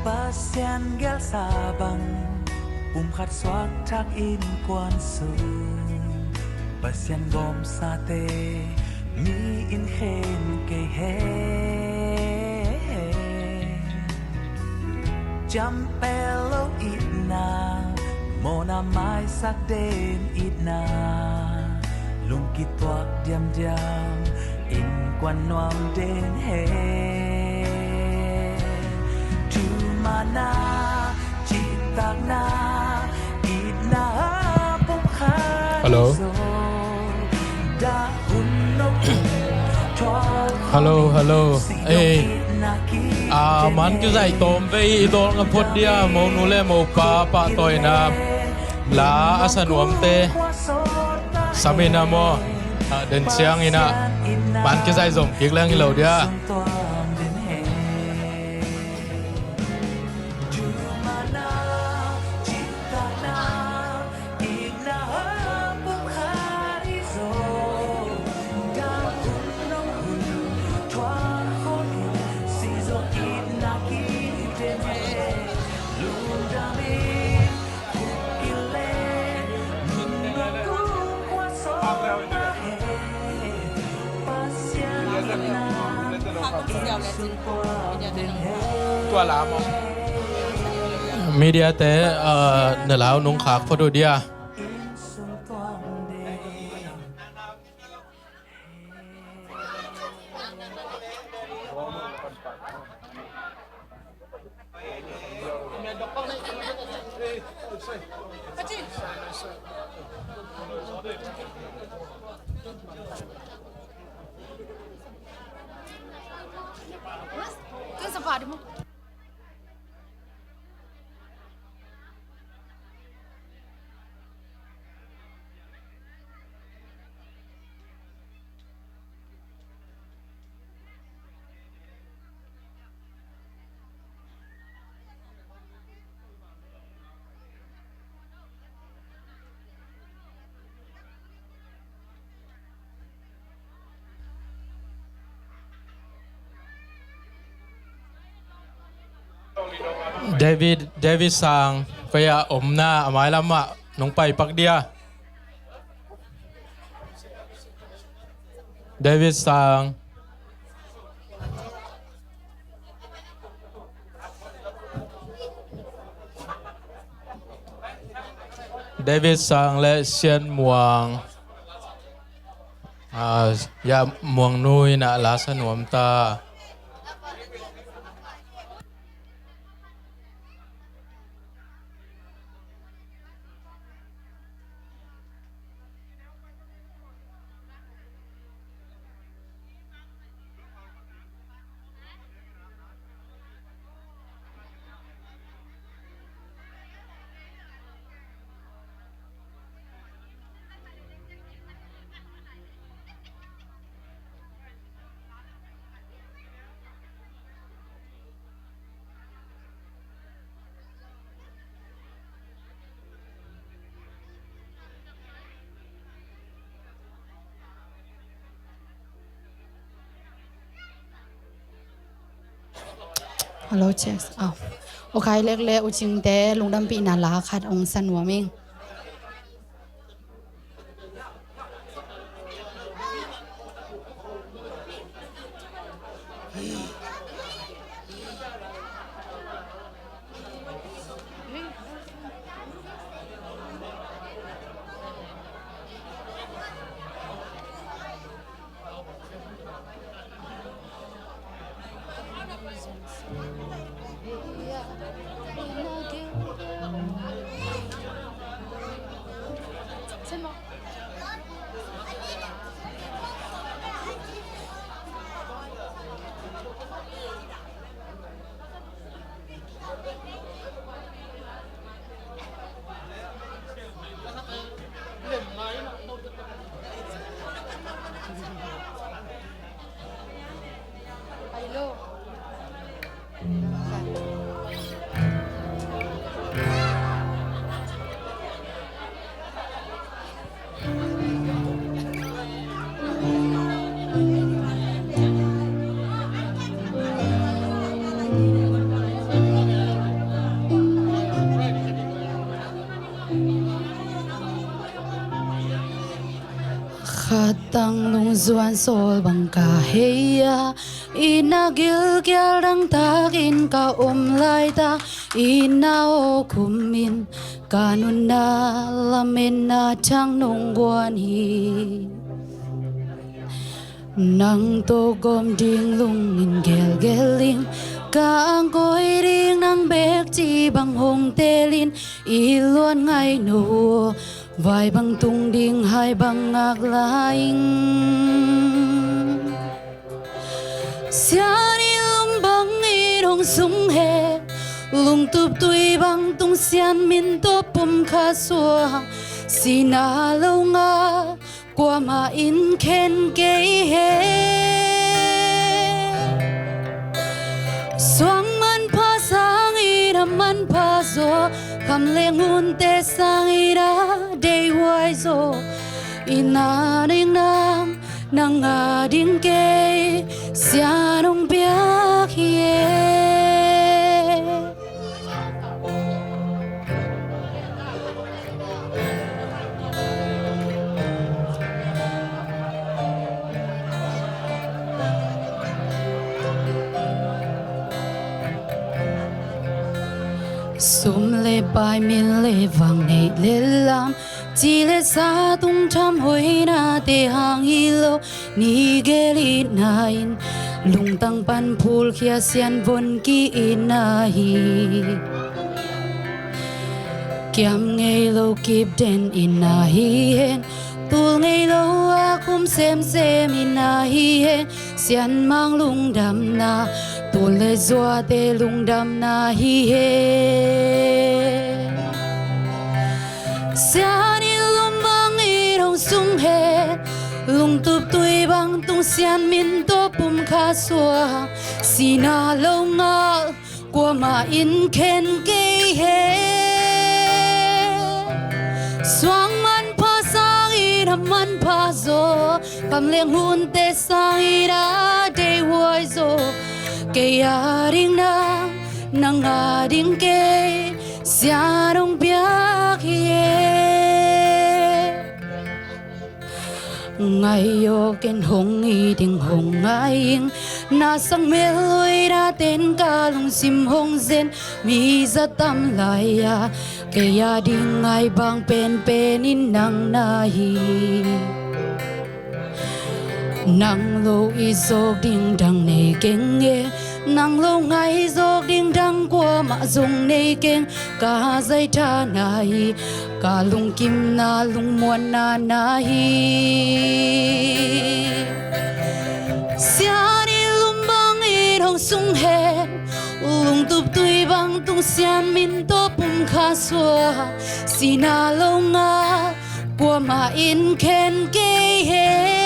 Pasian gelsa bang pumkhat suakthak innkuan sung, Pasian gawmsate mi in khen kei hen. Ciampel lo itna, mawhna maisak den itna, lungkituak diamdiam innkuan nuam den hen. Thumana, cihtakna, itna a pumkhat hi zaw, dah hun nop hun thuak khawm in, sih dong itna kip den hen. Hello, hello. Ei, a, man kizaih tawm vei i dawl ngam phot dia, monu le mopa pahtawina la a sa nuamte sam in a maw, a, den ciangin a man kizaih zom kik leng hi lo dia. Media te, ah, na lau nung khak phot uh dia. David, David Sang, koi a om na, a mailam ah nong pai pak dia. David Sang. David Sang le Sian Muang. Ah, ya Muang Nu in a la sa nuam ta. Hello, check. Aw. U Khai Lek le U Cing te lungdampihna la khat ong sa nuam ing. Khatang lungzuan sawl bang ka hei a, i na gilkial dangtakin ka om laitak, i na aw khumin ka nunna lametna thang nong guan hi. Nang tawh gawm ding lungin gelgel ding, ka angkoi ding nang bek ci bang hong telin, i luan ngai no aw, vai bang tung ding hai bang ngak lai ing. Sian in lum bangin hong sung he, lungtup tui bang tung Sian min tawh pum kha suang, sihna lo ngah kuamah in khen kei he. Suang manpha sangin a manpha zaw, kham le ngunte sangin a deihhuai zaw, i na ding nang, nang a ding kei Sian hong piak hi e. Tum le pai, min le vang, neih le lam, ci le sa, tungtham hoihnate hang hi lo, ni gel itna in lungtang pan phulkhia, sianvon ki-itna hi. Kiam ngei lo kip den itna hi hen, tul ngei lo a khum semsem itna hi hen, sianmang lungdamna, tul le zuate lungdamna hi hen. Sian in lum bangin hong sung hen, lungtup tui bang tung sian min tawh pumkhat suak, sihna lo ngal kuamah in khen kei hen. Suang manpha sangin a manpha zaw, kham le ngunte sangin a deihhuai zaw, kei a ding nang, nang a ding kei, Sian hong piak hi e. Ngai aw, ken hong it ing, hong ngai ing, na sang mel hoih na ten ka lungsim hong zen, mi za tam lai-a kei a ding ngai bang penpen in nang na hi. Nang lo it zawk ding dang nei keng e, nang lo ngai zawk ding dang kuamah zong nei keng, ka zaitha na hi, ka lungkimna lungmuanna na hi. Sian in lum bangin hong sung hen, lungtup tui bang tung sian min tawh pumkhat suak, sihna lo ngal kuamah in khen kei hen.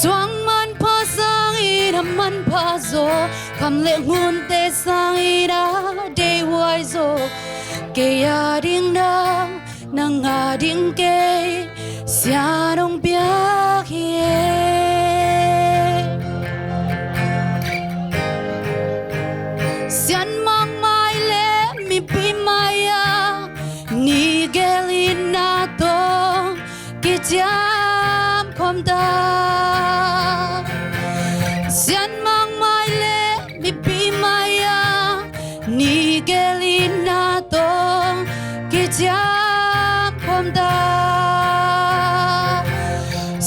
Suang manpha sangin a manpha zaw, kham le ngunte sangin a deihhuai zaw, kei a ding nang, nang a ding kei, Sian hong piak hi e. Sianmang mai le mipi mai-a ni gel itna tawh kiciam khawm ta. Sianmang mai le mipi mai-a ni gel itna tawh kiciam khawm ta.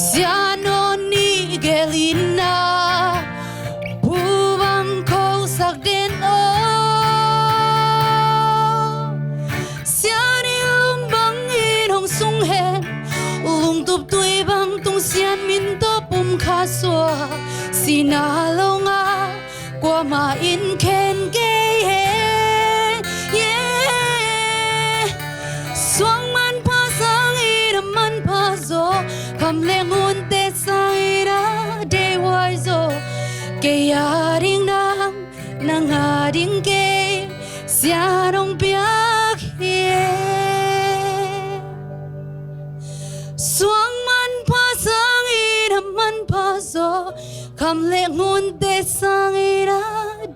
Sian aw, ni gel itna phu bang khosak den aw. Sian in lum bangin hong sung hen, lungtup tui bang tung sian min tawh pumkhat suak, sihna lo ngal kuamah in khen kei hen. Yeah. Suang manpha sangin a manpha zaw, kham le ngunte sangin a deihhuai zaw, kei a ding nang, nang a ding kei, Sian hong piak hi e. Suang manpha sangin a manpha zaw, kham le ngunte sangin a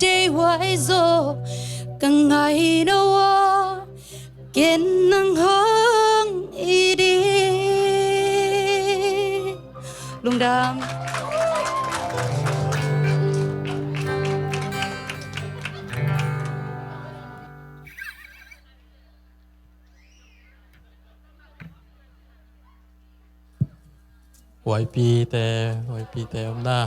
deihhuai zaw, ka ngaihna aw, ken nang hong it ing. Lungdam. Huaipite, huaipite om na.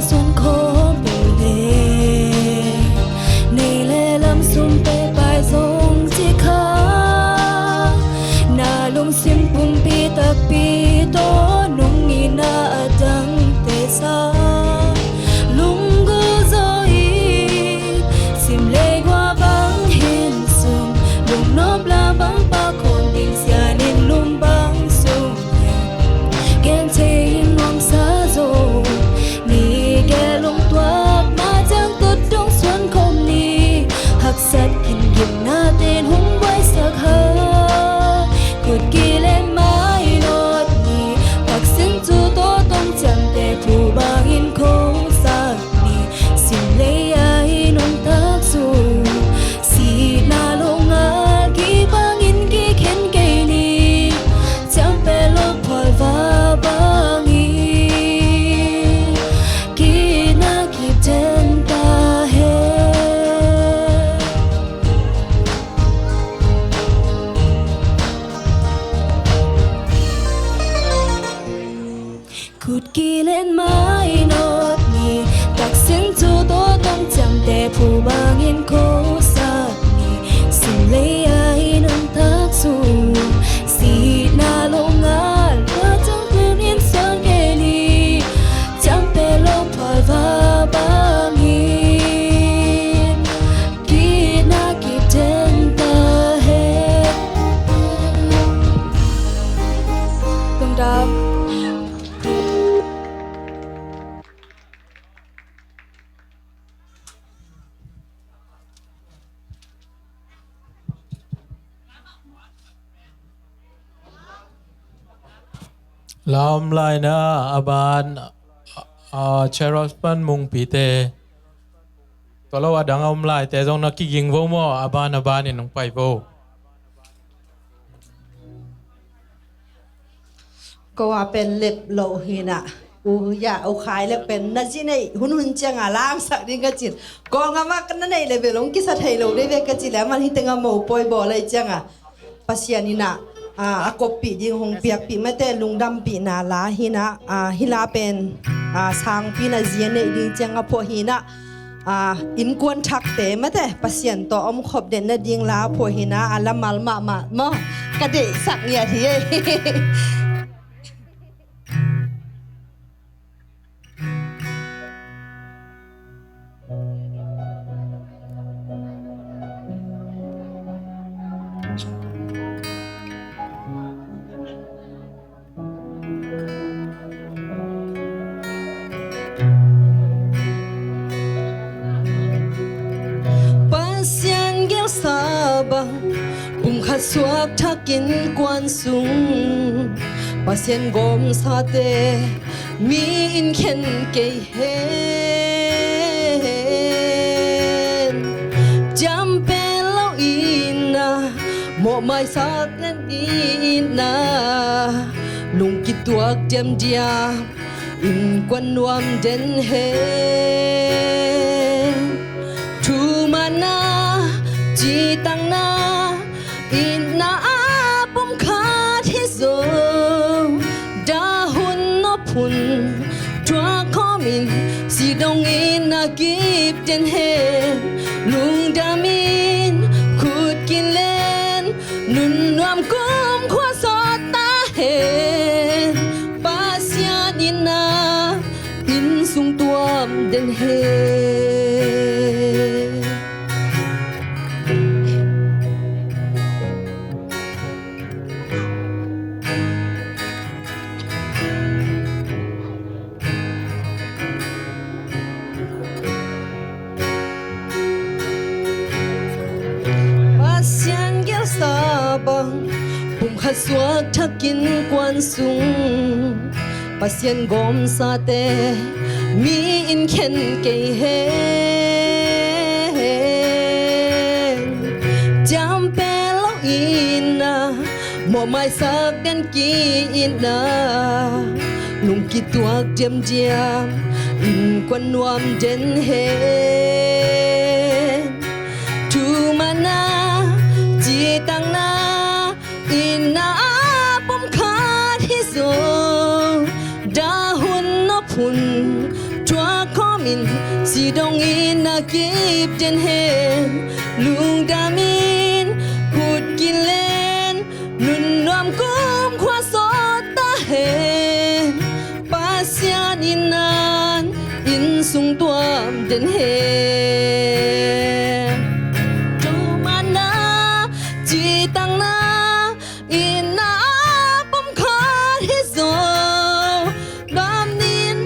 Suan khawm peuh le, nei le lam sum pe pai zong ci kha, na lungsim pumpi takpi tawh nung in a dangte sa, lunggulh zaw in, sim le gua bang hin sum, lungnop la bang pa khawm ding sian in lum bang sum. Gen thei in nuamsa zo ni, gel lungtuak ma ciang tut dong suan khawm ni. Haksat khin gimna ten hong buaisak ha, kut kilen mai nawt ni. Taksin cu tawh tong ciamte thu bangin khosak ni. Sim lei a i nuntak sung, sihna lo ngal kibangin kikhen kei ni. Ciampel lo phualva bangin kina kip den ta hen. Kut kilen mai nawt ni. Taksin cu tawh tong ciamte phu bangin khosak ni. Sim lei a i nuntak sung, sihna lo ngal, tua ciang tun in suan kei ni. Ciampel lo phualva bangin kina kip den ta hen. Lungdam. La om lai na, a ban, a, a, Cheros pan Mungpite. Tua lo a dang a om laite zong na kiging vo maw, a ban a ban in hong pai vo. Ko a pen lep lo hi na. U ya, u khai lep pen na zi nei hun hun ciang a langsak ding ka cin. Ko ngam a ka na nei le ve long kisa thei lo dei ve ka ci le man hi teng a mo poi bawl lai ciang a. Pasian in a, a, a koppih ding hong piakpih mate lungdampihna la hi na, a, hi la pen, a, sangpi na zia neih ding ciang a phuah hi na, a, innkuan thakte mate Pasian tawh omkhop den nading la a phuah hi na, a lamal mahmah maw ka deihsak ngiat hi ei. Pasian gelsa bang pumkhat suak thak innkuan sung, Pasian gawmsate mi in khen kei hen. Ciampel lo itna, mawhmaisak den itna, lungkituak diamdiam, innkuan nuam den hen. Thumanna, citakna, itna a pumkhat hi zo. Dah hun nop hun thuak khawm in, si dong itna kip den hen. Lungdam in khut kilen, nun nuam kumkhua sawt ta hen. Pasian itna inn sung tuam den hen. Pasian gelsa bang pumkhat suak thak innkuan sung, Pasian gawmsate mi in khen kei hen. Ciampel lo itna, mawhmaisak den ki-itna, lungkituak diamdiam, innkuan nuam den hen. Thumanna, citakna, itna a pumkhat hi zo. Dah hun nop hun thuak kip den hen, lungdam in khut kilen, nunnuam kumkhua sawt ta hen. Pasian in an inn sung tuam den hen. Thumanna, citakna, itna a pom khat hi zo. Gamdin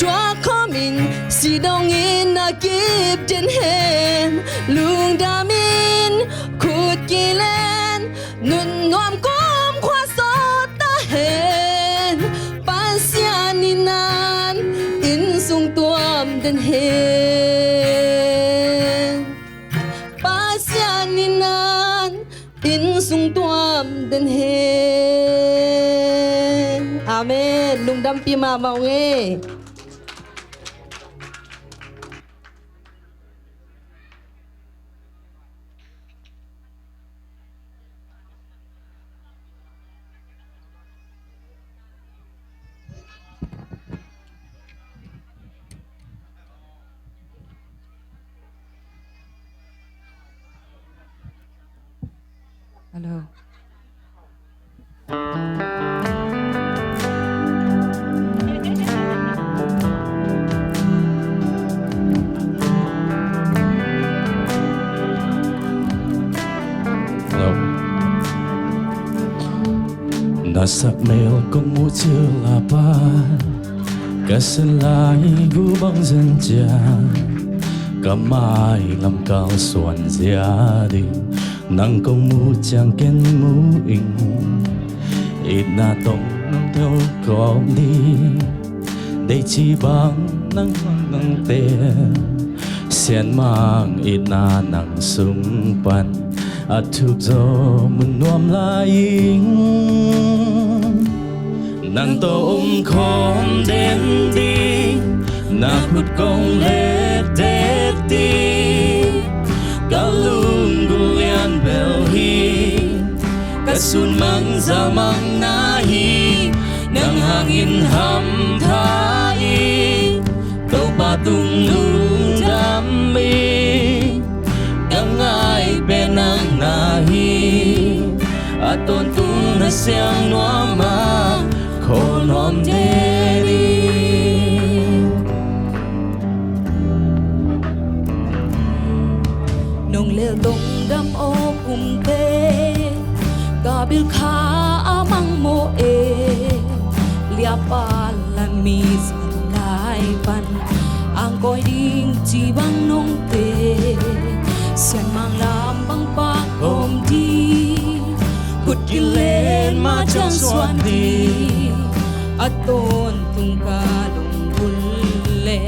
thuak khawmin si dongin a kip den hen. Lungdam in khut kilen, nunnuam kumkhua sawt ta hen. Pasian in an inn sung tuam den hen. Pasian in an inn sung tuam den hen. Amen. Lungdampih mahmah ung ei. Hello. Hello. Na sak mel kong muh cil a pan, ka san lai gu bang zen ciang, ka mai lam kalsuan zia ding, nang kong muh ciang ken mu ing. Itna tawh nang tel kawm ding, dei ci bang nang hmang nang tel. Sian mang itna nang sung pan a thuk zaw mun nuam lai ing. Nang tawh om khawm den ding, na khut kong let det ding. Ka lunggulh lian bel hi, ka sun mang zal mang na hi, nang hangin hampha ing. Topa tung lungdam ing, ka ngai pen nang na hi. A tawntung na siang nuam a, khawl nuam den ing. Nong lel dong dam aw kumte, ka bil kha a mang mawh e. Liapa lan mi zan lai pan, ang koi ding ci bang nong te. Sian mang lam bang pak om ding, khut kilen ma ciang suan ding. A tawntung ka lunggulh le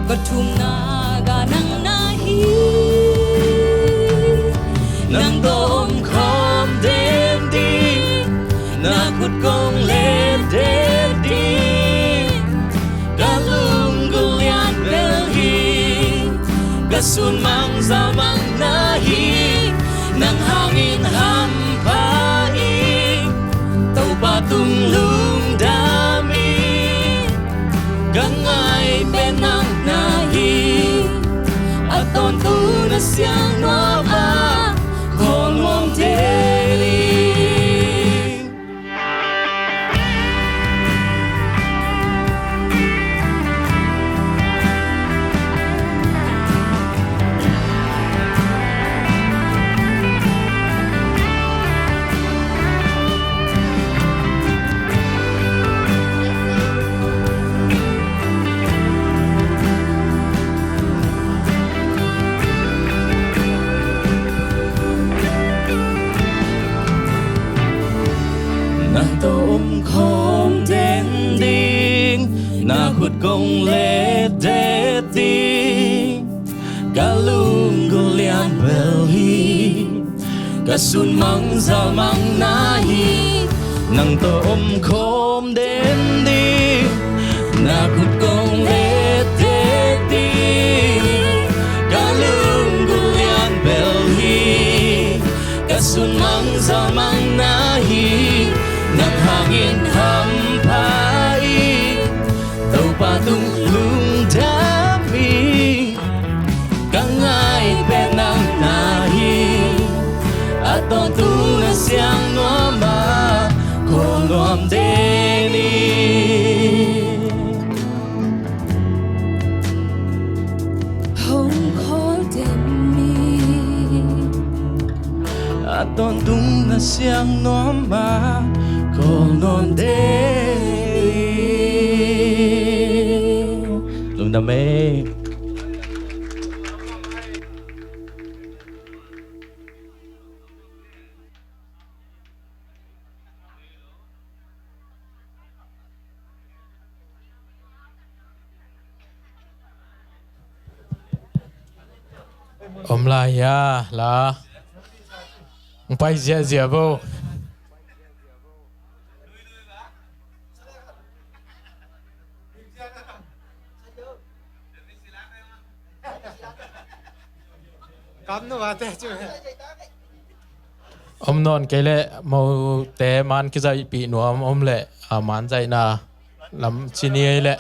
ka thumna ga nang na hi. Nang tawh om khawm den ding, na khut kong let det ding. Ka lunggulh lian bel hi, ka sun mang zal mang na hi. Nang hangin hampha ing, Topa tung lungdam ing. Ka ngai pen nang na hi, a tawntung na siang nuam a, khawl nuam den ing. Nang tawh om khawm den ding, na khut kong let det ding. Ka lunggulh lian bel hi, ka sun mang zal mang na hi. Nang tawh om khawm den ding, na khut kong let det ding. Ka lunggulh lian bel hi, ka sun mang zal mang na hi. Nang hangin hampha ing, Topa tung lungdam ing. Ang nuam ma kol nawn de. Lungdam ei. Om lai hia la. Hong pai ziahziah vo. Om nawn kei leh mote man kizaihpih nuam om leh a man zaihna lam ci ni ei leh.